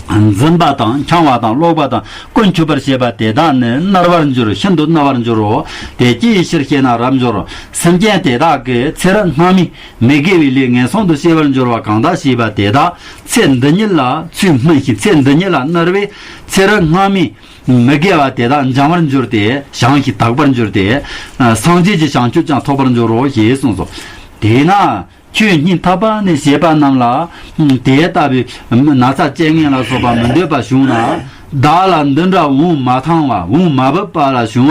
འཛིན་པ་དང་འཆང་བ་དང་ཀློག་པ་དང་ཀུན་ཆུབ་པར་བྱེད་པ་དེ་དག་ནི་མནར་བར་འགྱུར། ཤིན་ཏུ་མནར་བར་འགྱུར་རོ། དེ་ཅི་ཡི་ཕྱིར་ཞེ་ན་རབ་འབྱོར། སེམས་ཅན་དེ་དག་གིས་ཚེ་རབས་སྔ་མའི་མི་དགེ་བའི་ལས་ངན་སོང་དུ་སྐྱེ་བར་འགྱུར་བ་གང་དག་བྱས་པ་དེ་དག་ཚེ་འདི་ཉིད་ལ་ཚུར་སྨིན་ཞིང་། ཚེ་འདི་ཉིད་ལ་མནར་བས་ཚེ་རབས་སྔ་མའི་མི་དགེ་བ་དེ་དག་འཇམ་པར་འགྱུར་ཏེ། བྱང་ཞིང་དག་པར་འགྱུར་ཏེ། སངས་རྒྱས་ཀྱི་བྱང་ཆུབ་ཀྱང་ཐོབ་པར་འགྱུར་རོ་ཞེས་གསུངས་སོ། དེས་ན། ཆོས་སྙིང་ཐག་པ་ནས་བྱེད་པ་རྣམས་ལ། དེ་ལྟ་བུའི་ན་ཚ་རྐྱེན་ངན་ལ་སོགས་པ་མི་འདོད་པ་བྱུང་ན། བདག་ལ་འདི་འདྲ་འོང་མ་ཐང་བ། འོང་མ་བབ་པ་ལ་བྱུང་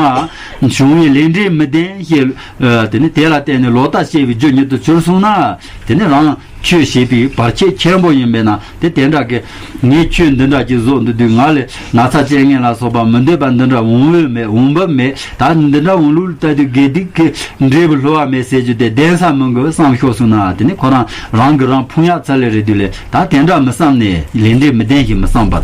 བ། བྱུང་བའི་ལས་འབྲས་མི་བདེན་ཞེས། དེ་ནི་དེ་ལ་བརྟེན་ནས་ལོག་ལྟ་བྱས་པའི་རྒྱུ་ཉིད་དུ་གྱུར་སོང་ན། དེ་ནི་རང་ཆོས་བྱེད་པའི་བར་ཆད་ཆེན་པོ་ཡིན་པས་ན། དེ་དེ་འདྲ་གི་ངས་ཆོས་འདི་འདྲ་ཅིག་བཟོ་འདུག་དུས། ང་ལ་ན་ཚ་རྐྱེན་ངན་ལ་སོགས་པ་མི་འདོད་པ་འདི་འདྲ་འོང་འོས་མེད། འོང་བབ་མེད། ད་འདི་འདྲ་འོང་ལུགས་ལྟ་དུས་དགེ་སྡིག་གི་འབྲས་བུ་བསླུ་བ་མེད་ཟེར་རྒྱུ་དེ་བདེན་ས་མི་འགོད་བསམ་ཤོར་སོང་ན། དེ་ནི་ཁོ་རང་རང་གིས་རང་ཕུང་ཡག་ཚར་ལེ་རེད་དུས་ལས། ད་དེ་འདྲ་མི་བསམ་ནས། ལས་འབྲས་མི་བདེན་ཞིག་མི་བསམ་པར།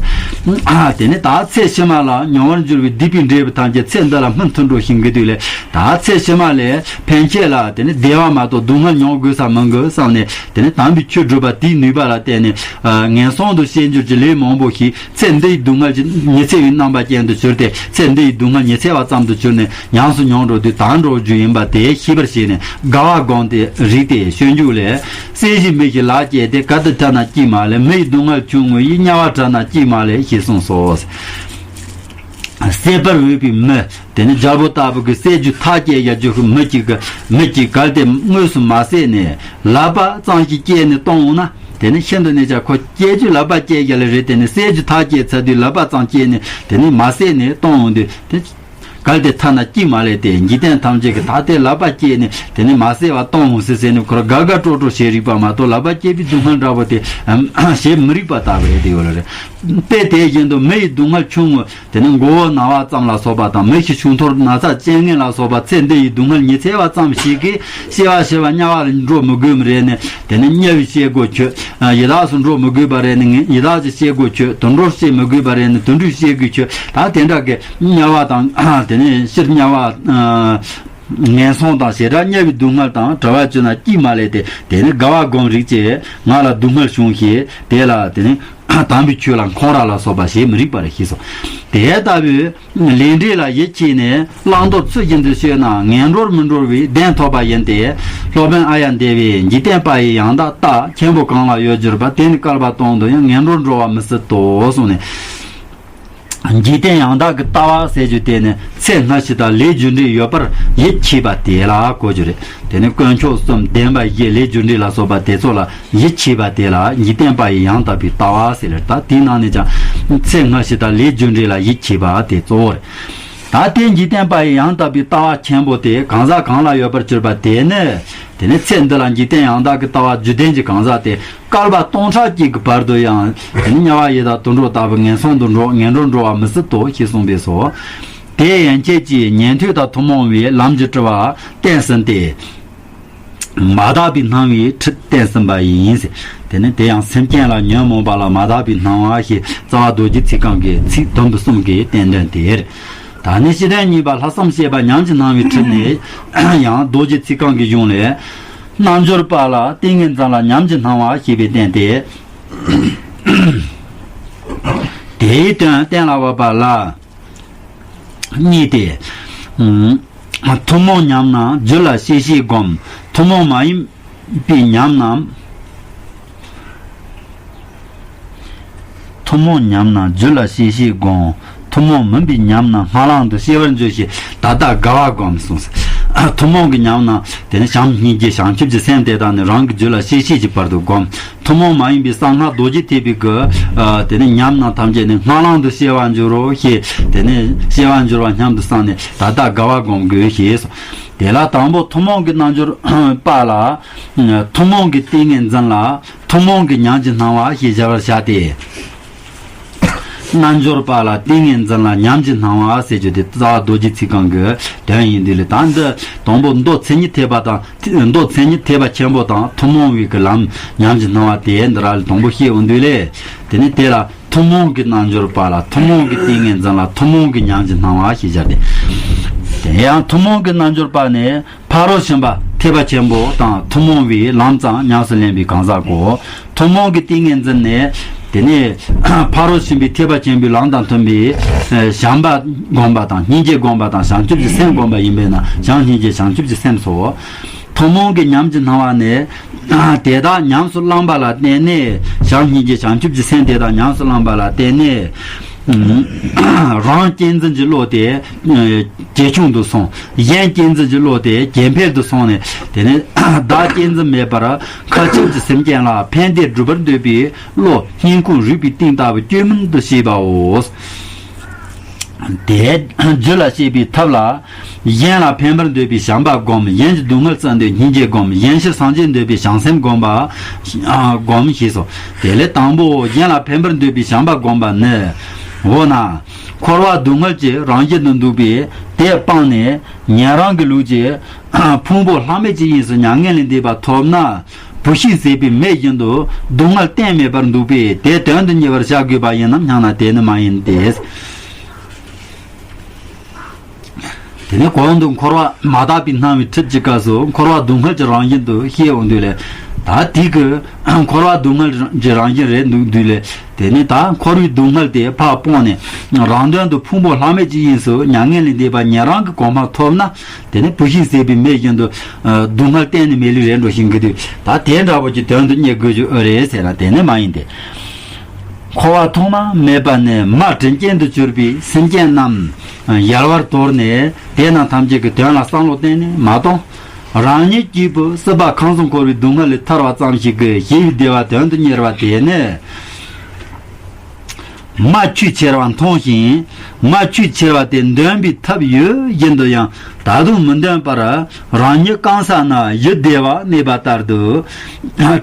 ཨ་དེ་ནི་ད་ཚེ་ཕྱི་མ་ལ་མྱོང་བར་འགྱུར་བའི་སྡིག་པའི་འབྲས་བུ་ཐམས་ཅད་ཚེ་འདི་ལ་སྨིན་ཐུབ་འགྲོ་ཞིང་གི་དུས་ལས། ད་ཚེ་ཕྱི་མ་ལ་ཕན་ཆད་ལ་དེ་ནི་བདེ་བ་མ་གཏོགས་སྡུག་བསྔལ་མྱོང་དགོས་ས་མི་འགོད་བསམ་ནས། དེ་ནི་ད། དམ་པའི་ཆོས་སྒྲུབ་པ་དེའི་ནུས་པ་ལ་བརྟེན་ནས་ངན་སོང་དུ་སྐྱེ་འགྱུར་གྱི་ལས་མང་པོ་ཞིག་ཚེ་འདིའི་སྡུག་བསྔལ་གྱི་ཉི་ཚེ་བའི་རྣམ་པ་ཅན་དུ་གྱུར་ཏེ། ཚེ་འདིའི་སྡུག་བསྔལ་ཉི་ཚེ་བ་ཙམ་དུ་གྱུར་ནས་ཉམས་སུ་མྱོང་འགྲོ་དུས་དལ་འགྲོ་རྒྱུ་ཡིན་པ་དེ་ཤེས་པར་བྱས་ནས་དགའ་བ་བསྒོམས་ཏེ་རིག་སྟེ། སྤྱོད་འཇུག་ལས། སྲེད་ཞིའི་མི་ཞིག་ལག་བཅད་དེ། གལ་ཏེ་ཐོབ་ན་སྐྱིད་མ་ལེགས། མི་ཡི་སྡུག་བསྔལ་ཆུང་ངུ་ཡིས། དམྱལ་བར་བྲལ་ན་སྐྱིད་མ་ལེགས། ཞེས་གསུངས་སོ། བསད་པར་འོས་པའི་མི། དེ་ནི་རྒྱལ་པོ་ལྟ་བུ་གིས་བསད་རྒྱུ་ཐག་བཅད་བཞག་རྒྱུ་མི་གཅིག་གི་མི་གཅིག་གལ་ཏེ་དངོས་སུ་མ་བསད་ནས་ལག་པ་ཙམ་ཞིག་བཅད་ནས་གཏོང་འོང་ན། དེ་ནི་ཤིན་ཏུ་ནས་ཀྱང་ཁོ་བཅད་རྒྱུ་ལག་པ་བཅད་བཞག་ལེ་རེད། དེ་ནི་བསད་རྒྱུ་ཐག་བཅད་ཚར་དུས་ལག་པ་ཙམ་བཅད་ནས་དེ་ནི་མ་བསད་ནས་གཏོང་འོང་དུས་དེ། གལ་ཏེ་ཐོབ་ན་སྐྱིད་མ་ལེགས་ཏེ། འཇིག་རྟེན་ཐམས་ཅད་ཀྱིས་ད་ལྟའི་ལག་པ་བཅད་ནས་དེ་ནི་མ་བསད་པ་གཏོང་འོང་ཟེར་ཟེར་ནས་ཁོ་རང་དགའ་དགའ་སྤྲོ་སྤྲོ་བྱེད་རིགས་པ་མ་གཏོགས། ལག་པ་བཅད་པའི་སྡུག་བསྔལ་འདྲ་པོ་དེ་བྱེད་མི་རིགས་པ་ལྟ་བུ་རེད། དེ་ཡོད་ལ་རེད། དཔེ་དེ་བཞིན་དུ་མི་ཡི་སྡུག་བསྔལ་ཆུང་ངུ། དེ་ནི་མགོ་བོ་ན་བ་ཙམ་ལ་སོགས་པ་དང་། མི་ཤི་ཆུང་འཐོར་ན་ཚ་རྐྱེན་ངན་ལ་སོགས་པ་ཚེ་འདི་ཡི་སྡུག་བསྔལ་ཉི་ཚེ་བ་ཙམ་ཞིག་གིས་སྐྱེ་བ་ཤི་བ་དམྱལ་བ་ལ་འགྲོ་མི་དགོས་མི་རེད་ནས། དེ་ནི་དམྱལ་བའི་སྐྱེ་སྒོ་ཆོད། ཡི་དྭགས་སུ་འགྲོ་མི་དགོས་པ་རེད་ནས་ཡི་དྭགས་ཀྱི་སྐྱེ་སྒོ་ཆོད། དུད་འགྲོར་སྐྱེ་མི་དགོས་པ་རེད་ནས་དུད་འགྲོའི་སྐྱེ་སྒོ་ཆོད། ད་དེ་འདྲ་གི་དམྱལ་བ་དང་། དེ་ནི་ཕྱིར་དམྱལ་བ། ངན་སོང་དང་བྱེ་བྲག་དམྱལ་བའི་སྡུག་བསྔལ་དང་བྲལ་བར་གྱུར་ན་སྐྱིད་མ་ལེགས་ཏེ། དེ་ནི་དགའ་བ་སྒོམ་རིགས་ཀྱིས་ང་ལ་སྡུག་བསྔལ་བྱུང་ཞེས་དེ་ལ་དེ་ནི་དམ་པའི་ཆོས་ལ་འཁོར་བ་ལ་སོགས་པ་བྱེད་མི་རིགས་པར་ཤེས་སོ། དེ་ལྟ་བུའི་ལས་འབྲས་ལ་ཡིད་ཆེས་ནས་བླང་དོར་ཚུལ་བཞིན་དུ་སྤྱོད་ན་ངན་འགྲོར་མི་འགྲོ་བའི་གདེང་ཐོབ་པ་ཡིན་ཏེ། སློབ་དཔོན་ཨཱརྱ་དེ་བས་འཇིག་རྟེན་པ་ཡི་ཡང་དག་ལྟ་མཁན་པོ་གང་ལ་ཡོད་གྱུར་པ། དེ་ནི་བསྐལ་པ་སྟོང་དུ་ཡང་ངན་འགྲོར་འགྲོ་བ་མི་སྲིད་དོ་གསུངས་ནས། འཇིག་རྟེན་ཡང་དག་གི་ལྟ་བ་ཟེར་རྒྱུ་དེ་ནི་ཚེ་སྔ་ཕྱི་དང་ལས་རྒྱུ་འབྲས་ཡོད་པར་ཡིད་ཆེས་པ་དེ་ལ་གོ་རྒྱུ་རེད། དེ་ནི་དཀོན་མཆོག་གསུམ་བདེན་པ་བཞི་ལས་རྒྱུ་འབྲས་ལ་སོགས་པ་དེ་ཚོ་ལ་ཡིད་ཆེས་པ་དེ་ལ་འཇིག་རྟེན་པ་ཡི་ཡང་དག་པའི་ལྟ་བ་ཟེར་ལ། ད་དེའི་ནང་ནས་ཀྱང་ཚེ་སྔ་ཕྱི་དང་ལས་རྒྱུ་འབྲས་ལ་ཡིད་ཆེས་པ་དེ་གཙོ་བོ་རེད། ད་དེ་འཇིག་རྟེན་པ་ཡི་ཡང་དག་པའི་ལྟ་བ་ཆེན་པོ་དེ་གང་ཟག་གང་ལ་ཡོད་པར་གྱུར་པ་དེ་ནི། དེ་ནི་ཚེ་འདི་ལ་འཇིག་རྟེན་ཡང་དག་གི་ལྟ་བ་རྒྱུད་ལྡན་གྱི་གང་ཟག་དེ་བསྐལ་པ་སྟོང་ཕྲག་གཅིག་གི་བར་དུ་ཡང་དེ་ནི་དམྱལ་བ་ཡི་དྭགས་དུད་འགྲོ་ལྟ་བུ་ངན་སོང་དུ་འགྲོ་ངན་འགྲོར་འགྲོ་བ་མི་སྲིད་དོ་ཞེས་གསུངས་པས་སོ། དེ་ཡན་ཆད་ཀྱིས་ཉན་ཐོས་དང་ཐུན་མོང་བའི་ལམ་གྱི་དྲི་བ་བསྟན་ཟིན་ཏེ། མ་དག་པའི་སྣང་བའི་ཁྲིད་བསྟན་ཟིན་པ་ཡིན། དེ་ནི་དེ་ཡང་སེམས་ཅན་ལ་ཉོན་མོངས་པ་ལ་མ་དག་པའི་སྣང་བ་ཞེས་རྩ་བ་རྡོ་རྗེ་ཚིག་རྐང་གི་ཚིག་དུམ་བུ་གསུམ་གྱིས་བསྟན་དོན་དེ་རེད། ད་ནི་སྤྱི་དོན་གཉིས་པ་ལྷག་བསམ་བསྐྱེད་པ་ཉམས་ཀྱི་སྣང་བའི་ཁྲིད་ནས་ཡང་རྡོ་རྗེ་ཚིག་རྐང་གི་གཞུང་ལས། རྣལ་འབྱོར་པ་ལ་ཏིང་ངེ་འཛིན་ལ་ཉམས་ཀྱི་སྣང་བ་ཞེས་པའི་བསྟན་ཏེ། དེའི་དོན་གཏན་ལ་དབབ་པ་ལ་གཉིས་ཏེ། ཐུན་མོང་ཉམས་ན་རྒྱུད་ལ་ཤེས་བྱའི་སྒོམ། ཐུན་མོང་མ་ཡིན་པའི་ཉམས་ན། ཐུན་མོང་ཉམས་ན་རྒྱུད་ལ་ཤེས་བྱའི་སྒོམ། ཐུན་མོང་མིན་པའི་ཉམས་ན་སྔ་ལམ་དུ་སྐྱེ་བར་འགྱུར་ཞེས་ད་ལྟ་དགའ་བ་སྒོམ་གསུངས། ཐུན་མོང་གི་ཉམས་ན་དེ་ནི་བྱམས་སྙིང་རྗེ་བྱང་ཆུབ་ཀྱི་སེམས་དེ་དག་ནི་རང་གི་རྒྱུད་ལ་ཤེས་བྱའི་བར་དུ་སྒོམ། ཐུན་མོང་མ་ཡིན་པའི་གསང་སྔགས་རྡོ་རྗེ་ཐེག་པའི་གི་དེ་ནི་ཉམས་རྣམས་ཐམས་ཅད་ནི་སྔ་ལམ་དུ་སྐྱེ་བར་འགྱུར་རོ་ཞེས། དེ་ནི་སྐྱེ་བར་འགྱུར་བ་སྙམ་དུ་བསམས་ནས་ད་ལྟ་དགའ་བ་སྒོམ་དགོས་ཞེས་སོ། དེ་ལ་དང་པོ་ཐུན་མོང་གི་རྣལ་འབྱོར་པ་ལ། ཐུན་མོང་གི་ཏིང་ངེ་འཛིན་ལ་ཐུན་མོང་གི་ཉམས་ཀྱི་སྣང་བ་ཞེས་བྱ་བར་བྱ་སྟེ། རྣལ་འབྱོར་པ་ལ་ཏིང་ངེ་འཛིན་ལ་ཉམས་ཀྱི་སྣང་བ་ཟེར་རྒྱུ་དེ་རྩ་བ་རྡོ་རྗེ་ཚིག་རྐང་གི་དོན་ཡིན་དུས་ལས། ད་འདི་དང་པོ་མདོ་མཚན་ཉིད་ཐེག་པ་དང་། མདོ་མཚན་ཉིད་ཐེག་པ་ཆེན་པོ་དང་ཐུན་མོང་བའི་གི་ལམ་ཉམས་ཀྱི་སྣང་བ་དེ་འདི་ར་ལ་དང་པོ་བཤད་འོང་དུས་ལས། དེ་ནི་དེ་ལ་ཐུན་མོང་གི་རྣལ་འབྱོར་པ་ལ་ཐུན་མོང་གི་ཏིང་ངེ་འཛིན་ལ་ཐུན་མོང་གི་ཉམས་ཀྱི་སྣང་བ་ཞེས་བྱ་སྟེ། དེ་ཡང་ཐུན་མོང་གི་རྣལ་འབྱོར་པ་ནི་ཕ་རོལ་ཕྱིན་པ་ཐེག་པ་ཆེན་པོ་དང་ཐུན་མོང་བའི་ལམ་ཙམ་ཉམས་སུ་ལེན་པའི་གང་ཟག་གོ། ཐུན་མོང་གི་ཏིང་ངེ་འཛིན་ནི། དེ་ནི་ཕ་རོལ་ཕྱིན་པའི་ཐེག་པ་ཆེན་པོའི་ལམ་དང་མཐུན་པའི་བྱམས་པ་བསྒོམ་པ་དང་སྙིང་རྗེ་བསྒོམ་པ་དང་བྱང་ཆུབ་ཀྱི་སེམས་བསྒོམ་པ་ཡིན་པས་ན་བྱམས་སྙིང་རྗེ་བྱང་ཆུབ་ཀྱི་སེམས་སོ། ཐུན་མོང་གི་ཉམས་ཀྱི་སྣང་བ་ནི། དེ་དག་ཉམས་སུ་བླངས་པ་ལ་བརྟེན་ནས་བྱམས་སྙིང་རྗེ་བྱང་ཆུབ་ཀྱི་སེམས་དེ་དག་ཉམས་སུ་བླངས་པ་ལ་བརྟེན་ནས། རང་གཅེས་འཛིན་གྱི་བློ་དེ་ཇེ་ཆུང་དུ་སོང་། གཞན་གཅེས་འཛིན་གྱི་བློ་དེ་ཇེ་འཕེལ་དུ་སོང་ནས། དེ་ནས་བདག་གཅེས་འཛིན་མེད་པར་ཁ་ཆེམས་ཀྱི་སེམས་ཅན་ལ་ཕན་བདེ་སྒྲུབ་པར་འདོད་པའི་བློ་སྙིང་ཁུང་རུས་པའི་གཏིང་ལྟ་བུ་བཅོས་མིན་དུ་སྐྱེས་པའོ། དེ་རྒྱུད་ལ་སྐྱེས་པའི་ཐབས་ལ། གཞན་ལ་ཕན་པར་འདོད་པའི་བྱམས་པ་བསྒོམ། གཞན་གྱི་སྡུག་བསྔལ་བརྩི་འདོད་སྙིང་རྗེ་བསྒོམ། གཞན་ཕྱིར་སངས་རྒྱས་འདོད་པའི་བྱང་སེམས་བསྒོམ་པ། ཨ། བསྒོམ་ཞེས་སོ། དེ་ལས་དང་པོ་གཞན་ལ་ཕན་པར་འདོད་པའི་བྱམས་པ་བསྒོམ་པ་ནི། འོ་ན། འཁོར་བ་སྡུག་བསྔལ་གྱི་རང་བཞིན་དུ་འདུག་པས་དེ་སྤངས་ནས་ཉན་རང་གི་ལུགས་ཀྱི་ཕུང་པོ་ལྷག་མེད་ཀྱི་དབྱིངས་སུ་མྱ་ངན་ལས་འདས་པ་ཐོབ་ན། བུ་ཤིང་ཟད་པའི་མེ་བཞིན་དུ་སྡུག་བསྔལ་གཏན་མེད་པར་འདུག་པས་དེ་དོན་དུ་གཉེར་བར་བྱ་དགོས་པ་ཡིན་ནམ་སྙམ་ན་དེ་ནི་མ་ཡིན་ཏེ། དེ་ནས་གོང་དུ་འཁོར་བ་མ་དག་པའི་སྣང་བའི་ཁྲིད་ཀྱི་སྐབས་སུ་འཁོར་བ་སྡུག་བསྔལ་གྱི་རང་བཞིན་དུ་བཤད་འོང་དུས་ལས། ད་དེ་གི་འཁོར་བ་སྡུག་བསྔལ་གྱི་རང་བཞིན་རེད་འདུག་དུས་ལས། དེ་ནས་ད་འཁོར་བའི་སྡུག་བསྔལ་དེ་ཕར་སྤངས་ནས། རང་དོན་དུ་ཕུང་པོ་ལྷག་མེད་ཀྱི་དབྱིངས་སུ་མྱ་ངན་ལས་འདས་པ་ཉན་རང་གི་གོ་འཕང་ཐོབ་ན། དེ་ནས་བུད་ཤིང་ཟད་པའི་མེ་བཞིན་དུ། སྡུག་བསྔལ་གཏན་ནས་མེད་ལུགས་རེད་འགྲོ་ཞིང་གི་དུས། ད་དེ་འདྲ་བོ་ཀྱི་དོན་དུ་རྙེད་དགོས་རྒྱུ་ཨེ་རེད་ཟེར་ན། དེ་ནི་མ་ཡིན་ཏེ། འཁོར་བ་ཐོག་མ་མེད་པ་ནས་མ་དྲིན་ཅན་དུ་གྱུར་པའི་སེམས་ཅན་རྣམས་ཡལ་བར་དོར་ནས། དེ་རྣམས་ཐམས་ཅད་ཀྱི་དོན་ལ་བསམ་བློ་གཏན་ནས་མ་གཏོང་། རང་ཉིད་སྐྱེས་བུ་སྲིད་པ་ཁམས་གསུམ་འཁོར་བའི་སྡུག་བསྔལ་ལས་ཐར་བ་ཙམ་ཞིག་གིས་ཞི་བའི་བདེ་བ་དོན་དུ་གཉེར་བ་དེ་ནི། མ་ཆོས་ཁྱེར་བ་མཐོང་ཞིང་། མ་ཆོས་ཁྱེར་བ་དེ་འདོན་པའི་ཐབས་ཡོད་བཞིན་དུ་ཡང་ད་དུང་མི་འདོན་པར། རང་ཉིད་རྐང་ས་ན་ཡུལ་བདེ་བ་གནས་པ་ལྟར་དུ།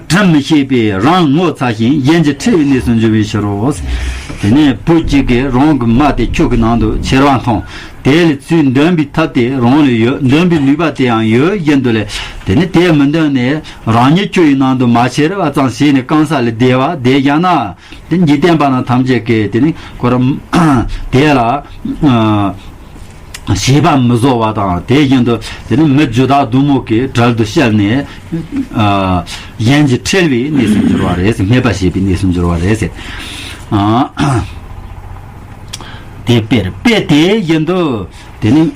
དྲིམ་མི་ཤེས་པས་རང་ངོ་ཚ་ཞིང་གཞན་གྱིས་ཁྲེལ་བའི་གནས་སུ་འགྱུར་བའི་ཕྱིར་རོ། དེ་ནས་བུ་གཅིག་གིས་རང་གི་མ་དེ་ཆུ་གི་ནང་དུ་ཁྱེར་བ་མཐོང་། དེ་ལས་ཚུར་འདོན་པའི་ཐབས་དེ་རང་ལ་ཡོད། འདོན་པའི་ནུས་པ་དེ་ཡང་ཡོད་བཞིན་དུ་ལས། དེ་ནས་དེ་མི་འདོན་ནས་རང་ཉིད་ཆུ་ཡི་ནང་དུ་མ་ཁྱེར་བ་ཙམ་བྱས་ནས་རྐང་ས་ལ་བསྡད་པ་བསྡད་བཞག་ན། དེ་འཇིག་རྟེན་པ་རྣམས་ཐམས་ཅད་ཀྱིས་དེ་ནི་ཁོ་རང་དེ་ལ་ཨ་བྱས་པ་མི་བཟོ་བ་དང་། དེ་བཞིན་དུ་དེ་ནི་མི་རྒྱུ་དག་དུ་མོ་གི་གྲལ་དུ་བཤལ་ནས། ཨ་གཞན་གྱིས་ཁྲེལ་བའི་གནས་སུ་འགྱུར་བ་རེད་ཟེར། སྨད་པ་བྱེད་པའི་གནས་སུ་འགྱུར་བ་རེད་ཟེར། ཨ་དེ་དཔེར་དཔེ་དེ་བཞིན་དུ། དེ་ནི་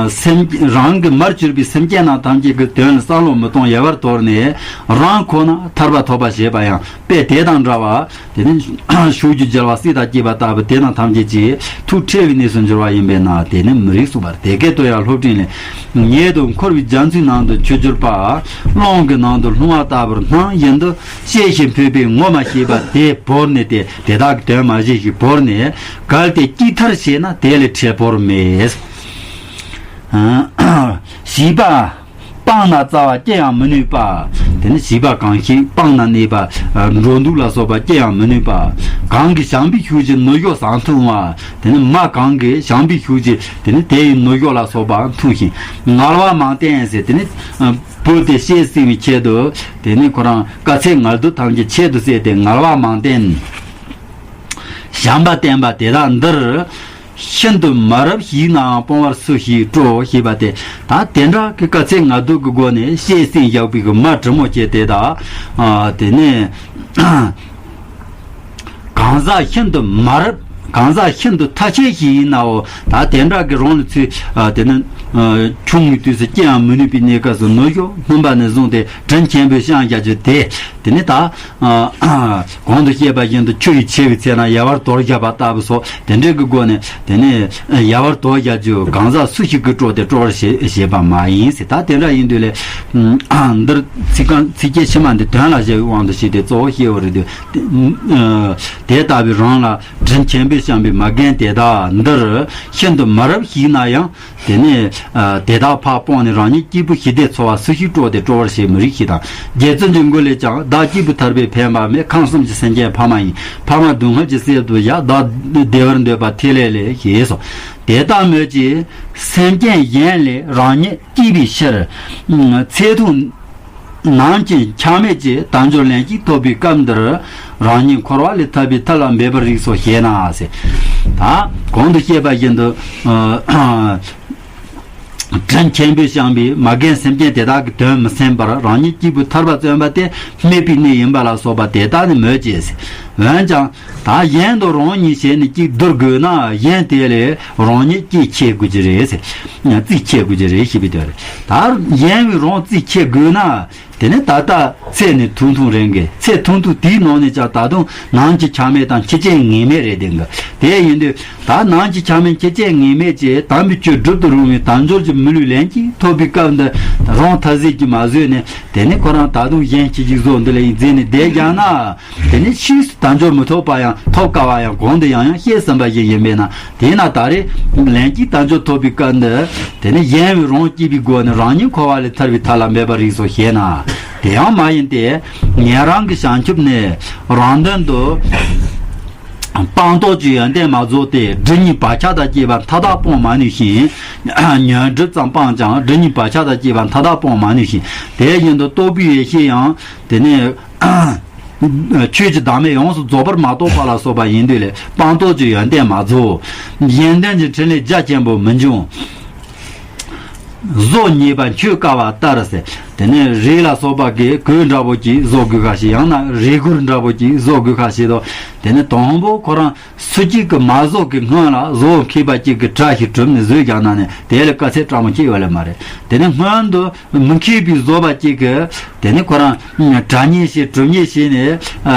སེམས་རང་གི་མར་གྱུར་པའི་སེམས་ཅན་རྣམས་ཐམས་ཅད་ཀྱི་དོན་ལ་བསམ་བློ་མི་གཏོང་ཡལ་བར་དོར་ནས། རང་ཁོ་ན་ཐར་པ་ཐོབ་པར་བྱེད་པ་ཡང་དཔེ་དེ་དང་འདྲ་བ། དེ་ནི་ཕྱོགས་བཅུའི་རྒྱལ་བ་སྲས་དང་བཅས་པ་ལྟ་བུ་དེ་རྣམས་ཐམས་ཅད་ཀྱིས་ཐུགས་ཁྲེལ་བའི་གནས་སུ་འགྱུར་བ་ཡིན་པས་ན། དེ་ནི་མི་རིགས་སུ་བར། དེ་སྐད་དུ་ཡང་སློབ་སྤྲིངས་ལས། ཉེ་དུ་འཁོར་བའི་རྒྱ་མཚོའི་ནང་དུ་ཆུད་གྱུར་པ། རླུང་གི་ནང་དུ་ལྷུང་བ་ལྟ་བུར་སྣང་བཞིན་དུ། གཤེ་ཞིང་འཕོས་པའི་ངོ་མ་ཤེས་པ་དེ་བོར་ནས་དེ་དེ་དག་གི་དོན་མ་བྱས་ཤིང་བོར་ནས། གལ་ཏེ་སྐྱེས་ཐར་བྱས་ན་དེ་ལས་ཁྲེལ་བོར་མེད། བྱིས་པ་སྤངས་ན་རྩ་བ་སྐྱེ་ཡང་མི་ནུས་པ། དེ་ནི་བྱིས་པ་གང་ཞིག་སྤངས་ན་གནས་པ། འགྲོ་འདུག་ལ་སོགས་པ་སྐྱེ་ཡང་མི་ནུས་པ། གང་གིས་བྱམས་པའི་ཤུགས་ཀྱིས་ནུ་ཞོ་ཟ་འཐུང་བ། དེ་ནི་མ་གང་གིས་བྱམས་པའི་ཤུགས་ཀྱིས་དེ་ནི་དེ་ཡི་ནུ་ཞོ་ལ་སོགས་པ་འཐུང་ཞིང་། ངལ་བ་མང་བསྟེན་ཟེར། དེ་ནི་བུ་དེ་གཤེ་གསོ་བའི་ཆེད་དུ། དེ་ནི་ཁོ་རང་དཀའ་ཚེགས་ངལ་དུབ་ཐམས་ཅད་ཆེད་དུ་བསད་དེ་ངལ་བ་མང་བསྟེན། བྱམས་པ་བསྟེན་པ་དེ་དག་འདིར། ཤིན་ཏུ་མ་རབས་ཞིག་ནའང་སྤོང་བར་སུ་ཞིག་སྤྲོ་ཞེས་པ་སྟེ། ད་དེ་འདྲ་གི་དཀའ་ཚེགས་ངལ་དུབ་ཀྱི་སྒོ་ནས་གཤེ་གསོ་བཞག་པའི་གི་མ་དྲིན་མོ་ཆེ་དེ་དག་ཨ་དེ་ནས་གང་ཟག་ཤིན་ཏུ་མ་རབས། གང་ཟག་ཤིན་ཏུ་ཐ་ཆད་ཞིག་ཡིན་ནའོ། ད་དེ་འདྲ་གི་རང་ལ་ཚུར་ཨ་དེ་ནི་ཨ་ཆུང་ངུའི་དུས་སུ་སྐྱེ་ཡང་མི་ནུས་པའི་གནས་སྐབས་སུ་ནུ་ཞོ་སྣུམ་པ་ནས་བཟུང་སྟེ་དྲིན་ཆེན་པོས་བཤམས་བཞག་རྒྱུ་དེ། དེ་ནི་ད་ཨ་གོང་དུ་བཤད་པ་བཞིན་དུ་ཆུ་ཡིས་ཁྱེར་བའི་ཚེ་ན་ཡལ་བར་དོར་བཞག་པ་ལྟ་བུ་སོགས་དེ་འདྲའི་གི་སྒོ་ནས། དེ་ནས་ཡལ་བར་དོར་བཞག་རྒྱུ་གང་ཟག་སུ་ཞིག་གིས་སྤྲོ་སྟེ་སྤྲོ་བར་བྱེད་བྱེད་པ་མ་ཡིན་ཟེར། ད་དེ་འདྲ་ཡིན་དུས་ལས། ཨ་འདིར་ཚིག་རྐང་ཚིགས་བཅད་ཕྱི་མ་འདི་དོན་ལ་བཞག་པའི་དབང་དུ་བྱས་ཏེ་གཙོ་བོ་བཤད་པ་རེད་དུས། དེ་ལྟ་བུའི་རང་ལ་དྲིན་ཆེན་པོས་བཤམས་པའི་མ་རྒན་དེ་དག་འདིར་ཤིན་ཏུ་མ་རབས་ཞིག་ན་ཡང་། དེ་ནས་ཨ་དེ་དག་ཕར་སྤངས་ནས་རང་ཉིད་སྐྱེས་བུ་ཞི་བདེའི་འཚོ་བ་སུ་ཞིག་སྤྲོ་སྟེ་སྤྲོ་བར་བྱེད་མི་རིགས་ཞེས་དང་། རྗེ་བཙུན་གྱི་མགུར་ལས་ཀྱང་། བདག་སྐྱེས་བུ་ཐར་པའི་ཕན་པ་མེད། ཁམས་གསུམ་གྱི་སེམས་ཅན་ཕ་མ་ཡིན། ཕ་མ་སྡུག་བསྔལ་གྱི་གསེབ་ཏུ་བཞག། བདག་བདེ་བར་འདོད་པ་ཐིག་ལེ་ལས། ཞེས་སོ། དེ་ལྟ་མོད་ཀྱི་སེམས་ཅན་གཞན་ལས་རང་ཉིད་སྐྱེས་པའི་ཕྱིར། ཚེ་ཐུང་། ནམ་གྱི་ཆ་མེད་ཀྱི་དལ་འབྱོར་ལན་གཅིག་ཐོབ་པའི་སྐབས་འདིར། རང་ཉིད་འཁོར་བ་ལས་ཐར་པའི་ཐབས་ལ་འབད་པར་རིགས་སོ་ཞེ་ན་ཟེར། ད་གོང་དུ་བཤད་པ་བཞིན་དུ། ཨ་དྲིན་ཆེན་པོས་བཤམས་པའི་མ་རྒན་སེམས་ཅན་དེ་དག་གི་དོན་མི་སེམས་པར་རང་ཉིད་སྐྱེས་བུ་ཐར་པ་བརྩོན་པ་དེ་སྨད་པའི་གནས་ཡིན་པ་ལ་སོགས་པ་དེ་ལྟ་ནི་མོད་ཀྱི་ཟེར། འོན་ཀྱང་། ད་གཞན་དུ་རང་ཉིད་བྱས་ནས་གཅིག་བསྡུར་དགོས་ན། གཞན་དེ་ལས་རང་ཉིད་གཅིག་ཆེ་དགོས་ཀྱི་རེད་ཟེར། རྩིས་ཆེ་དགོས་ཀྱི་རེད་ཞེས་པའི་དོན་རེད། ད་གཞན་བས་རང་རྩིས་ཆེ་དགོས་ན། དེ་ནི་ད་ལྟ་ཚེ་ནི་ཐུང་ཐུང་རེད་གི། ཚེ་ཐུང་ཐུང་དེའི་ནང་ནས་ཀྱང་ད་དུང་ནམ་གྱི་ཆ་མེད་དང་འཆི་བཅས་ངེས་མེད་རེད་དེ་གི། དེ་ཡིན་དུས་ད་ནམ་གྱི་ཆ་མེད་འཆི་བཅས་ངེས་མེད་ཀྱི་དམ་པའི་ཆོས་སྒྲུབ་ཏུ་རུང་བའི་དལ་འབྱོར་གྱི་མི་ལུས་ལན་གཅིག་ཐོབ་པའི་སྐབས་འདི། རང་ཐ་ཚིག་གིས་མ་བཟོད་ནས། དེ་ནི་ཁོ་རང་ད་དུང་གཞན་གཅིག་གཅིག་བཟོ་འདི་ལ་ཡིན་འཛིན་ནས་བསྡད་ཀྱང་ན། དེ་ནས་ཕྱིས་སུ་དལ་འབྱོར་མི་ཐོབ་པ་ཡང་ཐོབ་དཀའ་བ་ཡང་གོང་དུ་ཡང་ཡང་བཤད་ཟིན་པ་ཞིག་ཡིན་པས་ན། དེས་ན་ད་རེས་ལན་གཅིག་དལ་འབྱོར་ཐོབ་པའི་སྐབས་འདི། དེ་ནས་གཞན་བས་རང་སྐྱེས་པའི་སྒོ་ནས་རང་ཉིད་འཁོར་བ་ལས་ཐར་བའི་ཐབས་ལ་འབད་པར་རིགས་སོ་ཞེ་ན། དེ་ཡང་མ་ཡིན་ཏེ། ཉན་རང་གི་བྱང་ཆུབ་ནི་རང་དོན་དུ་སྤངས་རྟོགས་ཀྱི་ཡོན་ཏན་མ་རྫོགས་ཏེ། སྒྲིབ་གཉིས་བག་ཆགས་དང་བཅས་པ་མཐའ་དག་སྤོང་མ་ནུས་ཤིང་། ཉོན་སྒྲིབ་ཙམ་སྤངས་ཀྱང་སྒྲིབ་གཉིས་བག་ཆགས་དང་བཅས་པ་མཐའ་དག་སྤོང་མ་ནུས་ཤིང་། དེ་བཞིན་དུ་རྟོགས་པའི་ཡེ་ཤེས་ཡང་། དེ་ནས། ཆོས་ཀྱི་བདག་མེད་ཡོངས་སུ་རྫོགས་པར་མ་རྟོགས་པ་ལ་སོགས་པ་ཡིན་དུས་ལས་སྤངས་རྟོགས་ཀྱི་ཡོན་ཏན་མ་རྫོགས། གཞན་དོན་གྱི་ཕྲིན་ལས་རྒྱ་ཆེན་པོ་མི་འབྱུང་། བཟོ་ཉེས་པ་འཆོས་དཀའ་བ་ལྟར་ཟེར། དེ་ནས་རས་ལ་སོགས་པ་གི་གོས་འདྲ་པོ་ཅིག་བཟོ་དགོས་ཁ་ཤས། ཡང་ན་རས་གུར་འདྲ་པོ་ཅིག་བཟོ་དགོས་ཁ་ཤས་དང་། དེ་ནས་དང་པོ་ཁོ་རང་སུ་གཅིག་གི་མ་བཟོ་གི་སྔོན་ལ་བཟོ་མཁས་པ་ཅིག་གི་གྲ་ཞིག་གྲུབ་ནས་བཟོས་རྒྱག་ན་ནི་དེ་ལ་དཀའ་ཚེགས་སྤྲང་མོ་སྐྱེ་ཡོད་ལེ་མ་རེད། དེ་ནས་སྔོན་དུ་མི་མཁས་པའི་བཟོ་པ་ཅིག་གིས་དེ་ནས་ཁོ་རང་གྲ་ཉེས་བྱས་གྲུབ་ཉེས་བྱས་ནས།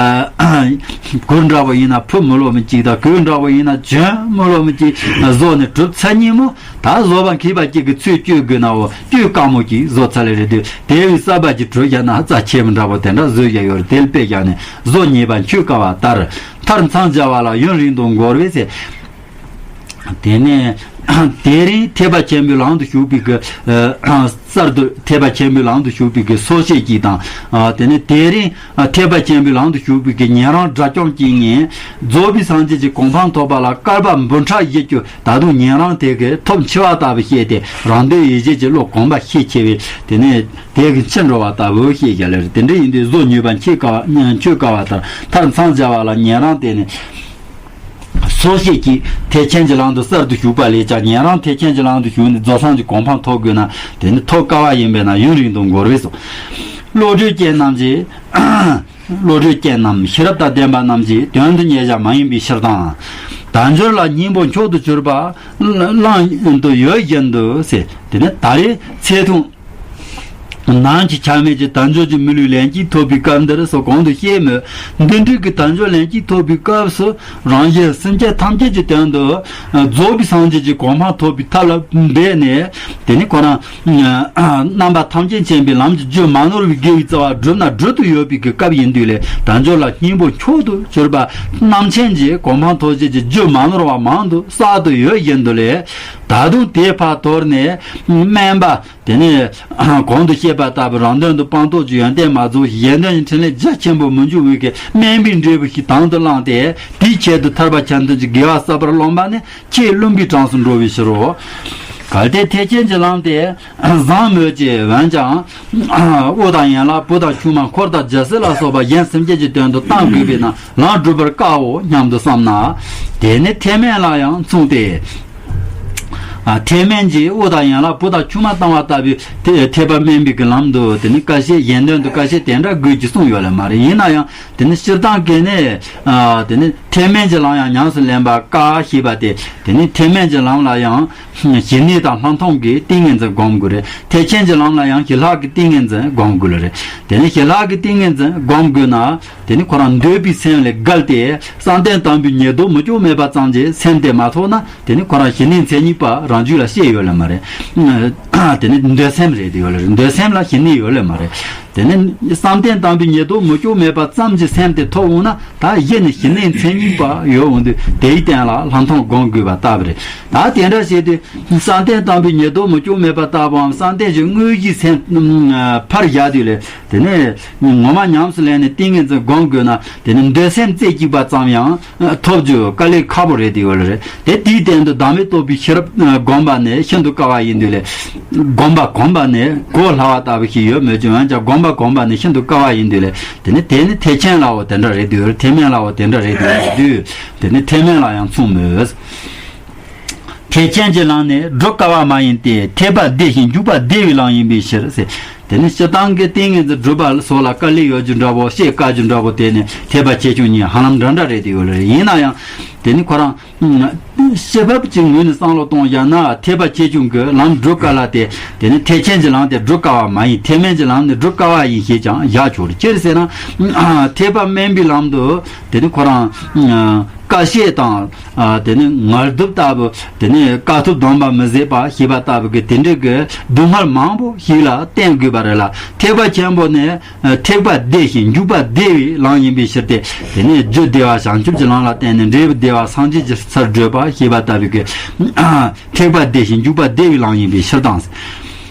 ཨ། གུར་འདྲ་པོ་ཡིན་ན་ཕུབ་མི་ལོ་མི་གཅིག་དང་། གོས་འདྲ་པོ་ཡིན་ན་གྱོན་མི་ལོ་མི་གཅིག་བཟོ་ནས་གྲུབ་ཚར་ཉིན་མོ། ད་བཟོ་པ་མཁས་པ་གཅིག་གིས་ཚུར་བསྐྱོད་དགོས་ན་འོ་བསྐྱོད་དཀའ་མོ་གཅིག་བཟོ་ཚར་ལེ་རེད་དུས། དེ་བས་གསར་པ་ཅིག་གྲུབ་བཞག་ན་རྩ་ཆེན་པོ་འདྲ་པོ་དེ་འདྲ་བཟོས་བཞག་ཡོད་རེད། དེ་ལ་དཔེ་བཞག་ནས། བཟོ་ཉེས་པ་འཁྱོལ་དཀའ་བ་ལྟར། མཐར་མཚམས་སྦྱར་བ་ལ་ཡུན་རིང་དུ་འགོར་བས་ཟེར། དེ་ནས་དེ་རིང་ཐེག་པ་ཆེན་པོའི་ལམ་དུ་ཞུགས་པའི་གི། ཨ། གསར་དུ་ཐེག་པ་ཆེན་པོའི་ལམ་དུ་ཞུགས་པའི་གི་སོ་སྐྱེ་གཅིག་དང་། ཨ། དེ་ནས་དེ་རིང་ཐེག་པ་ཆེན་པོའི་ལམ་དུ་ཞུགས་པའི་གི་ཉན་རང་དགྲ་བཅོམ་གཅིག་ངས་རྫོགས་པའི་སངས་རྒྱས་ཀྱི་གོ་འཕང་ཐོབ་པ་ལ་བསྐལ་པ་འབུམ་ཕྲག་བཞི་བཅུ་ད་དུང་ཉན་རང་དེ་གི་ཐོབ་འཆི་བ་ལྟ་བུ་བཤད་དེ། རང་དོན་ཡིད་བྱེད་ཀྱི་བློ་གོམས་པ་ཤས་ཆེ་བས། དེ་ནས་དེ་གི་འཆི་འགྲོ་བ་ལྟ་བུ་བཤད་བཞག་ལེ་རེད། དེ་འདྲ་ཡིན་དུས་བཟོ་ཉེས་པ་འཁྱོལ་དཀའ་བ། འཁྱོལ་དཀའ་བ་ལྟར། མཐར་མཚམས་སྦྱར་བ་ལ་ཉན་རང་དེ་ནས། སོ་སྐྱེ་གཅིག་ཐེག་ཆེན་གྱི་ལམ་དུ་གསར་དུ་ཞུགས་པ་ལས་ཀྱང་ཉན་རང་ཐེག་ཆེན་གྱི་ལམ་དུ་ཞུགས་ནས་རྫོགས་སངས་ཀྱི་གོ་འཕང་ཐོབ་དགོས་ན། དེ་ནི་ཐོབ་དཀའ་བ་ཡིན་པས་ན་ཡུན་རིང་དུ་འགོར་བས་སོ། བློ་གྲོས་ཅན་རྣམས་ཀྱིས། བློ་གྲོས་ཅན་རྣམས་ཤེས་རབ་དང་ལྡན་པ་རྣམས་ཀྱིས་དོན་དུ་གཉེར་བྱ་མ་ཡིན་པའི་ཕྱིར་དང་། དལ་འབྱོར་ལ་སྙིང་པོ་མཆོག་ཏུ་གྱུར་པ་བླངས་ཏེ་ཡོད་བཞིན་དུ་ཟེར། དེ་ནི་ད་རེས་ཚེ་ཐུང་ནམ་འཆི་ཆ་མེད་ཀྱི་དལ་འབྱོར་གྱི་མི་ལུས་ལེན་གྱིས་ཐོབ་པའི་སྐབས་འདིར་སོགས་གོང་དུ་བཤད་མོད། འདི་འདྲའི་གི་དལ་འབྱོར་ལེན་གྱིས་ཐོབ་པའི་སྐབས་སུ་རང་གཞན་སེམས་ཅན་ཐམས་ཅད་ཀྱི་དོན་དུ་རྫོགས་པའི་སངས་རྒྱས་ཀྱི་གོ་འཕང་ཐོབ་པའི་ཐབས་ལ་འབད་ནས། དེ་ནི་ཁོ་རང་རྣམ་པ་ཐམས་ཅད་མཁྱེན་པའི་ལམ་གྱི་རྒྱུ་མ་ནོར་བའི་དགེ་བའི་རྩ་བ་བསྒྲུབ་ན་སྒྲུབ་ཏུ་ཡོད་པའི་གི་སྐབས་ཡིན་དུས་ལས། དལ་འབྱོར་ལ་སྙིང་པོ་མཆོག་ཏུ་གྱུར་པ་རྣམ་མཁྱེན་གྱི་གོ་འཕང་ཐོབ་བྱེད་ཀྱི་རྒྱུ་མ་ནོར་བ་མང་དུ་བསགས་ཏེ་ཡོད་བཞིན་དུ་ལས། ད་དུང་དེ་ཕར་དོར་ནས་དམན་པ། དེ་ནས་གོང་དུ་བཤད་པ་ལྟ་བུ་རང་དོན་དུ་སྤངས་རྟོགས་ཀྱི་ཡོན་ཏན་མ་རྫོགས་ཤིང་གཞན་དོན་གྱི་འཕྲིན་ལས་རྒྱ་ཆེན་པོ་མི་འབྱུང་བའི་གི་དམན་པའི་འབྲས་བུ་ཞིག་དང་དུ་བླངས་ཏེ། དེའི་ཆེད་དུ་ཐར་པ་ཆ་མཐུན་གྱི་དགེ་བ་བསགས་པར་རློམ་པ་ནི་ཆེས་བླུན་པོའི་གྲངས་སུ་འགྲོ་བའི་ཕྱིར་རོ། གལ་ཏེ་ཐེག་ཆེན་གྱི་ལམ་དེ་བཟང་མོད་ཀྱི། འོན་ཀྱང་དབུ་དང་ཡན་ལག་བུ་དང་ཆུང་མ་འཁོར་དང་རྒྱལ་སྲིད་ལ་སོགས་པ་གཞན་སེམས་ཅན་གྱི་དོན་དུ་བཏང་དགོས་པས་ན་ལམ་སྒྲུབ་པར་དཀའོ་སྙམ་དུ་བསམ་ན། དེ་ནི་ཐེག་དམན་ལ་ཡང་མཚུངས་ཏེ། ཨ། ཐེག་དམན་གྱིས་དབུ་དང་ཡན་ལག་བུ་དང་ཆུང་མ་བཏང་བ་ལྟ་བུའི་ཐེ་ཐེག་པ་དམན་པའི་གི་ལམ་དུ་དེ་ནི་དཀའ་སྤྱད། གཞན་དོན་དུ་དཀའ་སྤྱད་དེ་འདྲ་དགོས་ཀྱི་གསུངས་ཡོད་ལེ་མ་རེད། ཡིན་ན་ཡང་དེ་ནི་སྤྱིར་བཏང་གི་ནི། ཨ། དེ་ནི་ཐེག་དམན་གྱི་ལམ་ཡང་ཉམས་སུ་ལེན་པ་དཀའ་ཞེས་པ་སྟེ། དེ་ནི་ཐེག་དམན་གྱི་ལམ་ལ་ཡང་ཞི་གནས་དང་ལྷག་མཐོང་གི་ཏིང་ངེ་འཛིན་སྒོམ་དགོས་རེད། ཐེག་ཆེན་གྱི་ལམ་ལ་ཡང་ཞི་ལྷག་གི་ཏིང་ངེ་འཛིན་སྒོམ་དགོས་ལེ་རེད། དེ་ནི་ཞི་ལྷག་གི་ཏིང་ངེ་འཛིན་སྒོམ་དགོས་ན། དེ་ནི་ཁོ་རང་འདོད་པའི་སེམས་ལས་བརྒལ་ཏེ་བསམ་གཏན་དམ་པའི་ཉེར་བསྡོགས་མི་བཅོམ་མེད་པ་ཙམ་གྱི་སེམས་དེ་མ་ཐོབ་ན། དེ་ནི་ཁོ་རང་ཞི་གནས་མཚན་ཉིད་པ་རང་རྒྱུད་ལ་སྐྱེ་ཡོད་ལེ་མ་རེད། དེ་ནི་འདོད་སེམས་རེད་དེ་ཡོད་ལེ་རེད། འདོད་སེམས་ལ་ཞི་གནས་ཡོད་ལེ་མ་རེད། དེ་ནི་བསམ་གཏན་དམ་པའི་ཉེར་བསྡོགས་མི་བཅོམ་མེད་པ་ཙམ་གྱི་སེམས་དེ་ཐོབ་འོང་ན། ད་གཞི་ནས་ཞི་གནས་མཚན་ཉིད་པ་ཡོད་འོང་དུས་དེའི་སྟེང་ལ་ལྷག་མཐོང་སྒོམ་དགོས་པ་ལྟ་བུ་རེད། ད་དེ་འདྲ་བྱས་ཏེ་བསམ་གཏན་དམ་པའི་ཉེར་བསྡོགས་མི་བཅོམ་མེད་པ་ལྟ་བུའམ་བསམ་གཏན་གྱི་དངོས་གཞིའི་སེམས་ཕར་བཞག་དུས་ལས། དེ་ནས་ངོ་མ་ཉམས་སུ་ལེན་ནས་ཏིང་ངེ་འཛིན་སྒོམ་དགོས་ན། དེ་ནི་འདོད་སེམས་རྩེ་གཅིག་པ་ཙམ་ཡང་ཐོབ་རྒྱུ་དཀའ་ལས་ཁག་པོ་རེད་དེ་ཡོད་ལེ་རེད། དེ་དེའི་སྟེང་དུ་བདག་མེད་རྟོགས་པའི་ཤེས་རབ་སྒོམ་པ་ནི་ཤིན་ཏུ་དཀའ་བ་ཡིན་དུས་ལས། སྒོམ་པ་གོམས་པ་ནི་གོ་སླ་བ་ལྟ་བུ་ཞིག་ཡོད་མོད་ཀྱི། འོན་ཀྱང་སྒོམ་པ་གོམས་པ་ནི་ཤིན་ཏུ་དཀའ་བ་ཡིན་དུས་ལས། དེ་ནི་དེ་ནི་ཐེག་ཆེན་ལའོ་དེ་འདྲ་རེད་དེ་ཡོད་ལེ། ཐེག་དམན་ལའོ་དེ་འདྲ་རེད་དེ་ཡོད་དུས། དེ་ནི་ཐེག་དམན་ལ་ཡང་མཚུངས་མོད། ཐེག་ཆེན་གྱི་ལམ་ནི་སྒྲུབ་དཀའ་བ་མ་ཡིན་ཏེ། ཐེག་པ་བདེ་ཞིང་འཇུག་པ་བདེ་བའི་ལམ་ཡིན་པའི་ཕྱིར་ཟེར། དེ་ནི་སྤྱིར་བཏང་གི་ཏིང་ངེ་འཛིན་སྒྲུབ་པ་སོགས་ལ་དཀའ་ལས་ཡོད་རྒྱུ་འདྲ་པོ། བཤད་དཀའ་རྒྱུ་འདྲ་པོ། དེ་ནི་ཐེག་པ་ཆེ་ཆུང་གཉིས་ཧ་ལམ་འདྲ་འདྲ་རེད་དེ་ཡོད་ལེ་རེད། ཡིན་ན་ཡང་དེ་ནི་ཁོ་རང་ཤེས་བབ་ཀྱི་ངོས་ནས་བསམ་བློ་གཏོང་བཞག་ན། ཐེག་པ་ཆེ་ཆུང་གི་ལམ་སྒྲུབ་དཀའ་ལ་སྟེ། དེ་ནི་ཐེག་ཆེན་གྱི་ལམ་དེ་སྒྲུབ་དཀའ་བ་མ་ཡིན། ཐེག་དམན་གྱི་ལམ་ནི་སྒྲུབ་དཀའ་བ་ཡིན་ཞེས་ཀྱང་བཞག་ཆོག་རེད། ཅི་ཟེར་ན། ཐེག་པ་དམན་པའི་ལམ་དུ་དེ་ནི་ཁོ་རང་དཀའ་སྤྱད་དང་། ཨ། དེ་ནི་ངལ་དུབ་ལྟ་བུ། དེ་ནི་དཀའ་ཐུབ་སྡོམ་པ་མི་བཟད་པ་ཞེས་པ་ལྟ་བུ་གི་དེ་འདྲའི་གི་སྡུག་བསྔལ་མང་པོ་ཞིག་ལ་བརྟེན་དགོས་པ་རེད་ལ། ཐེག་པ་ཆེན་པོ་ནི་ཐེག་པ་བདེ་ཞིང་འཇུག་པ་བདེ་བའི་ལམ་ཡིན་པའི་ཕྱིར་ཏེ། དེ་ནི་རྒྱུ་བདེ་བ་བྱང་ཆུབ་ཀྱི་ལམ་ལ་བརྟེན་ནས་འབྲས་བུ་བདེ་བ་སངས་རྒྱས་ཀྱི་སར་བགྲོད་པ་ཞེས་པ་ལྟ་བུ་གི། ཨ། ཐེག་པ་བདེ་ཞིང་འཇུག་པ་བདེ་བའི་ལམ་ཡིན་པའི་ཕྱིར་དང་།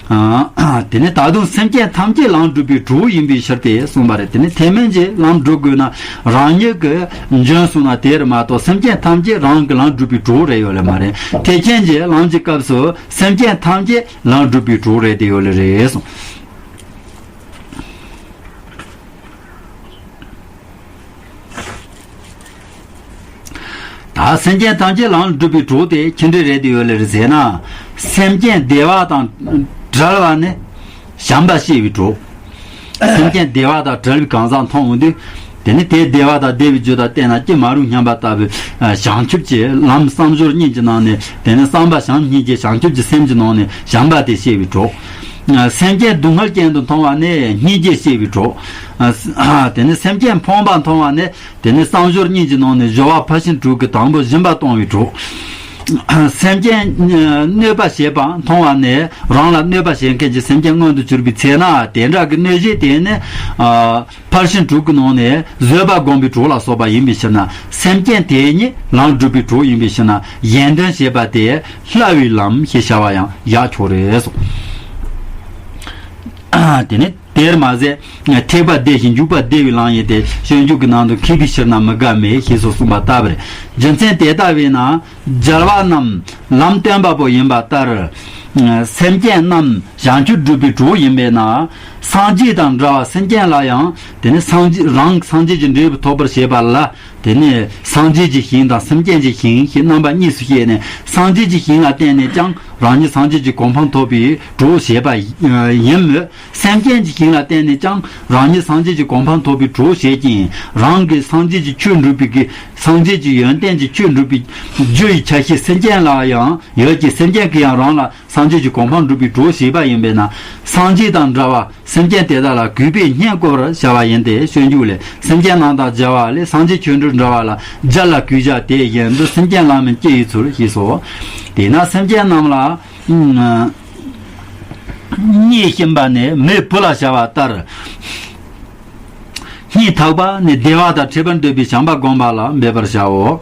ཨ། དེ་ནས་ད་དུང་སེམས་ཅན་ཐམས་ཅད་ལམ་སྒྲུབ་པའི་གྲོགས་ཡིན་པའི་ཕྱིར་ཏེ་གསུངས་པ་རེད། དེ་ནས་ཐེག་དམན་གྱི་ལམ་སྒྲུབ་དགོས་ན་རང་ཉིད་ཀྱི་འཇོན་སོང་ན་དེ་རེད་མ་གཏོགས། སེམས་ཅན་ཐམས་ཅད་རང་གི་ལམ་སྒྲུབ་པའི་གྲོགས་རེད་ཡོད་ལེ་མ་རེད། ཐེག་ཆེན་གྱི་ལམ་གྱི་སྐབས་སུ་སེམས་ཅན་ཐམས་ཅད་ལམ་སྒྲུབ་པའི་གྲོགས་རེད་དེ་ཡོད་ལེ་རེད་གསུངས། ད་སེམས་ཅན་ཐམས་ཅད་ལམ་སྒྲུབ་པའི་གྲོགས་དེ་ཅི་འདྲ་རེད་དེ་ཡོད་ལེ་རེད་ཟེར་ན། སེམས་ཅན་བདེ་བ་དང་བྲལ་བ་ནི། བྱམས་པ་ཤེས་པའི་གྲོགས། སེམས་ཅན་བདེ་བ་དང་བྲལ་བའི་གང་ཟག་མཐོང་འོང་དུས། དེ་ནི་དེ་བདེ་བ་དང་བདེ་བའི་རྒྱུ་དང་བརྟེན་ན་ཀྱེ་མ་རུངས་སྙམ་པ་ལྟ་བུའི་བྱང་ཆུབ་ཀྱི་ལམ་བསམ་སྦྱོར་གཉིས་ཀྱི་ནང་ནས། དེ་ནི་བསམ་པ་བྱམས་སྙིང་རྗེ་བྱང་ཆུབ་ཀྱི་སེམས་ཀྱི་ནང་ནས་བྱམས་པ་དེ་ཤེས་པའི་གྲོགས། སེམས་ཅན་སྡུག་བསྔལ་ཅན་དུ་མཐོང་བ་ནི་སྙིང་རྗེ་ཤེས་པའི་གྲོགས། དེ་ནི་སེམས་ཅན་ཕོངས་པ་མཐོང་བ་ནི། དེ་ནི་བསམ་སྦྱོར་གཉིས་ཀྱི་ནང་ནས་སྦྱོར་བ་ཕར་ཕྱིན་དྲུག་གི་དང་པོ་སྦྱིན་པ་གཏོང་བའི་གྲོགས། སེམས་ཅན་གནོད་པ་བྱེད་པ་མཐོང་བ་ནི་རང་ལ་གནོད་པ་བྱེད་མཁན་གྱི་སེམས་ཅན་མངོན་དུ་གྱུར་པའི་ཚེ་ན། དེ་འདྲ་གི་གནོད་བྱེད་དེ་ནི་ཕར་ཕྱིན་དྲུག་གི་ནང་ནས་བཟོད་པ་སྒོམ་པའི་གྲོགས་ལ་སོགས་པ་ཡིན་པའི་ཕྱིར་ན། སེམས་ཅན་དེ་ཉིད་ལམ་སྒྲུབ་པའི་གྲོགས་ཡིན་པའི་ཕྱིར་ན། གཞན་དོན་བྱེད་པ་དེ་སླ་བའི་ལམ་ཞེས་བྱ་བ་ཡང་ཡག་ཆོག་རེད་གསུངས། དེ་ནི། དེར་མ་ཟད། ཐེག་པ་བདེ་ཞིང་འཇུག་པ་བདེ་བའི་ལམ་ཡིན་ཏེ། སྤྱོད་འཇུག་གི་ནང་དུ་མཁས་པའི་ཕྱིར་ན་མི་དགའ་མེད་ཞེས་སོགས་གསུངས་པ་ལྟ་བུར། རྒྱུ་མཚན་དེ་ལྟ་བས་ན། རྒྱལ་བ་རྣམས་ལམ་སྟོན་པ་པོ་ཡིན་པ་ལྟར། སེམས་ཅན་རྣམས་བྱང་ཆུབ་སྒྲུབ་པའི་གྲོགས་ཡིན་པས་ན། སངས་རྒྱས་དང་འདྲ་བ་སེམས་ཅན་ལ་ཡང་། དེ་ནི་སངས་རྒྱས་རང་སངས་རྒྱས་ཀྱི་འབྲས་བུ་ཐོབ་པར་བྱེད་པ་ལ། དེ་ནས་སངས་རྒྱས་ཀྱི་ཞིང་དང་སེམས་ཅན་གྱི་ཞིང་ཞེས་རྣམ་པ་གཉིས་སུ་བཤད་ནས། སངས་རྒྱས་ཀྱི་ཞིང་ལ་བརྟེན་ནས་ཀྱང་རང་ཉིད་སངས་རྒྱས་ཀྱི་གོ་འཕང་ཐོབ་པའི་གྲོགས་བྱེད་པ་ཡིན་མོད། སེམས་ཅན་གྱི་ཞིང་ལ་བརྟེན་ནས་ཀྱང་རང་ཉིད་སངས་རྒྱས་ཀྱི་གོ་འཕང་ཐོབ་པའི་གྲོགས་བྱེད་ཅིང་། རང་གིས་སངས་རྒྱས་ཀྱི་ཆོས་སྒྲུབ་པའི་གི་སངས་རྒྱས་ཀྱི་ཡོན་ཏན་གྱི་ཆོས་སྒྲུབ་པའི་རྒྱུ་ཡི་ཆ་ཤས་སེམས་ཅན་ལ་ཡང་ཡོད་ཀྱི། སེམས་ཅན་གྱིས་ཡང་རང་ལ་སངས་རྒྱས་ཀྱི་གོ་འཕང་སྒྲུབ་པའི་གྲོགས་བྱེད་པ་ཡིན་པས་ན། སངས་རྒྱས་དང་འདྲ་བ། སེམས་ཅན་དེ་དག་ལ་གུས་པས་བསྙེན་བཀུར་བར་བྱ་བ་ཡིན་ཏེ། སྤྱོད་འཇུག་ལས། སེམས་ཅན་རྣམས་དང་མཇལ་བ་ལས། སངས་རྒྱས་ཆོས་འཕྲུལ་འདྲ་བ་ལ། མཇལ་ལ་གུས་བྱ་དེ་བཞིན་དུ། སེམས་ཅན་ལ་མིན་ཅི་ཡི་ཚུལ་ཞེས་སོ། དེས་ན་སེམས་ཅན་རྣམས་ལ་བརྙས་བཞིན་པ་ནི་མེ་བུ་ལ་བྱ་བ་ལྟར། སྙིང་ཐག་པ་ནས་བདེ་བ་དང་འཕྲད་པར་འདོད་པའི་བྱམས་པ་བསྒོམ་པ་ལ་འབད་པར་བྱའོ།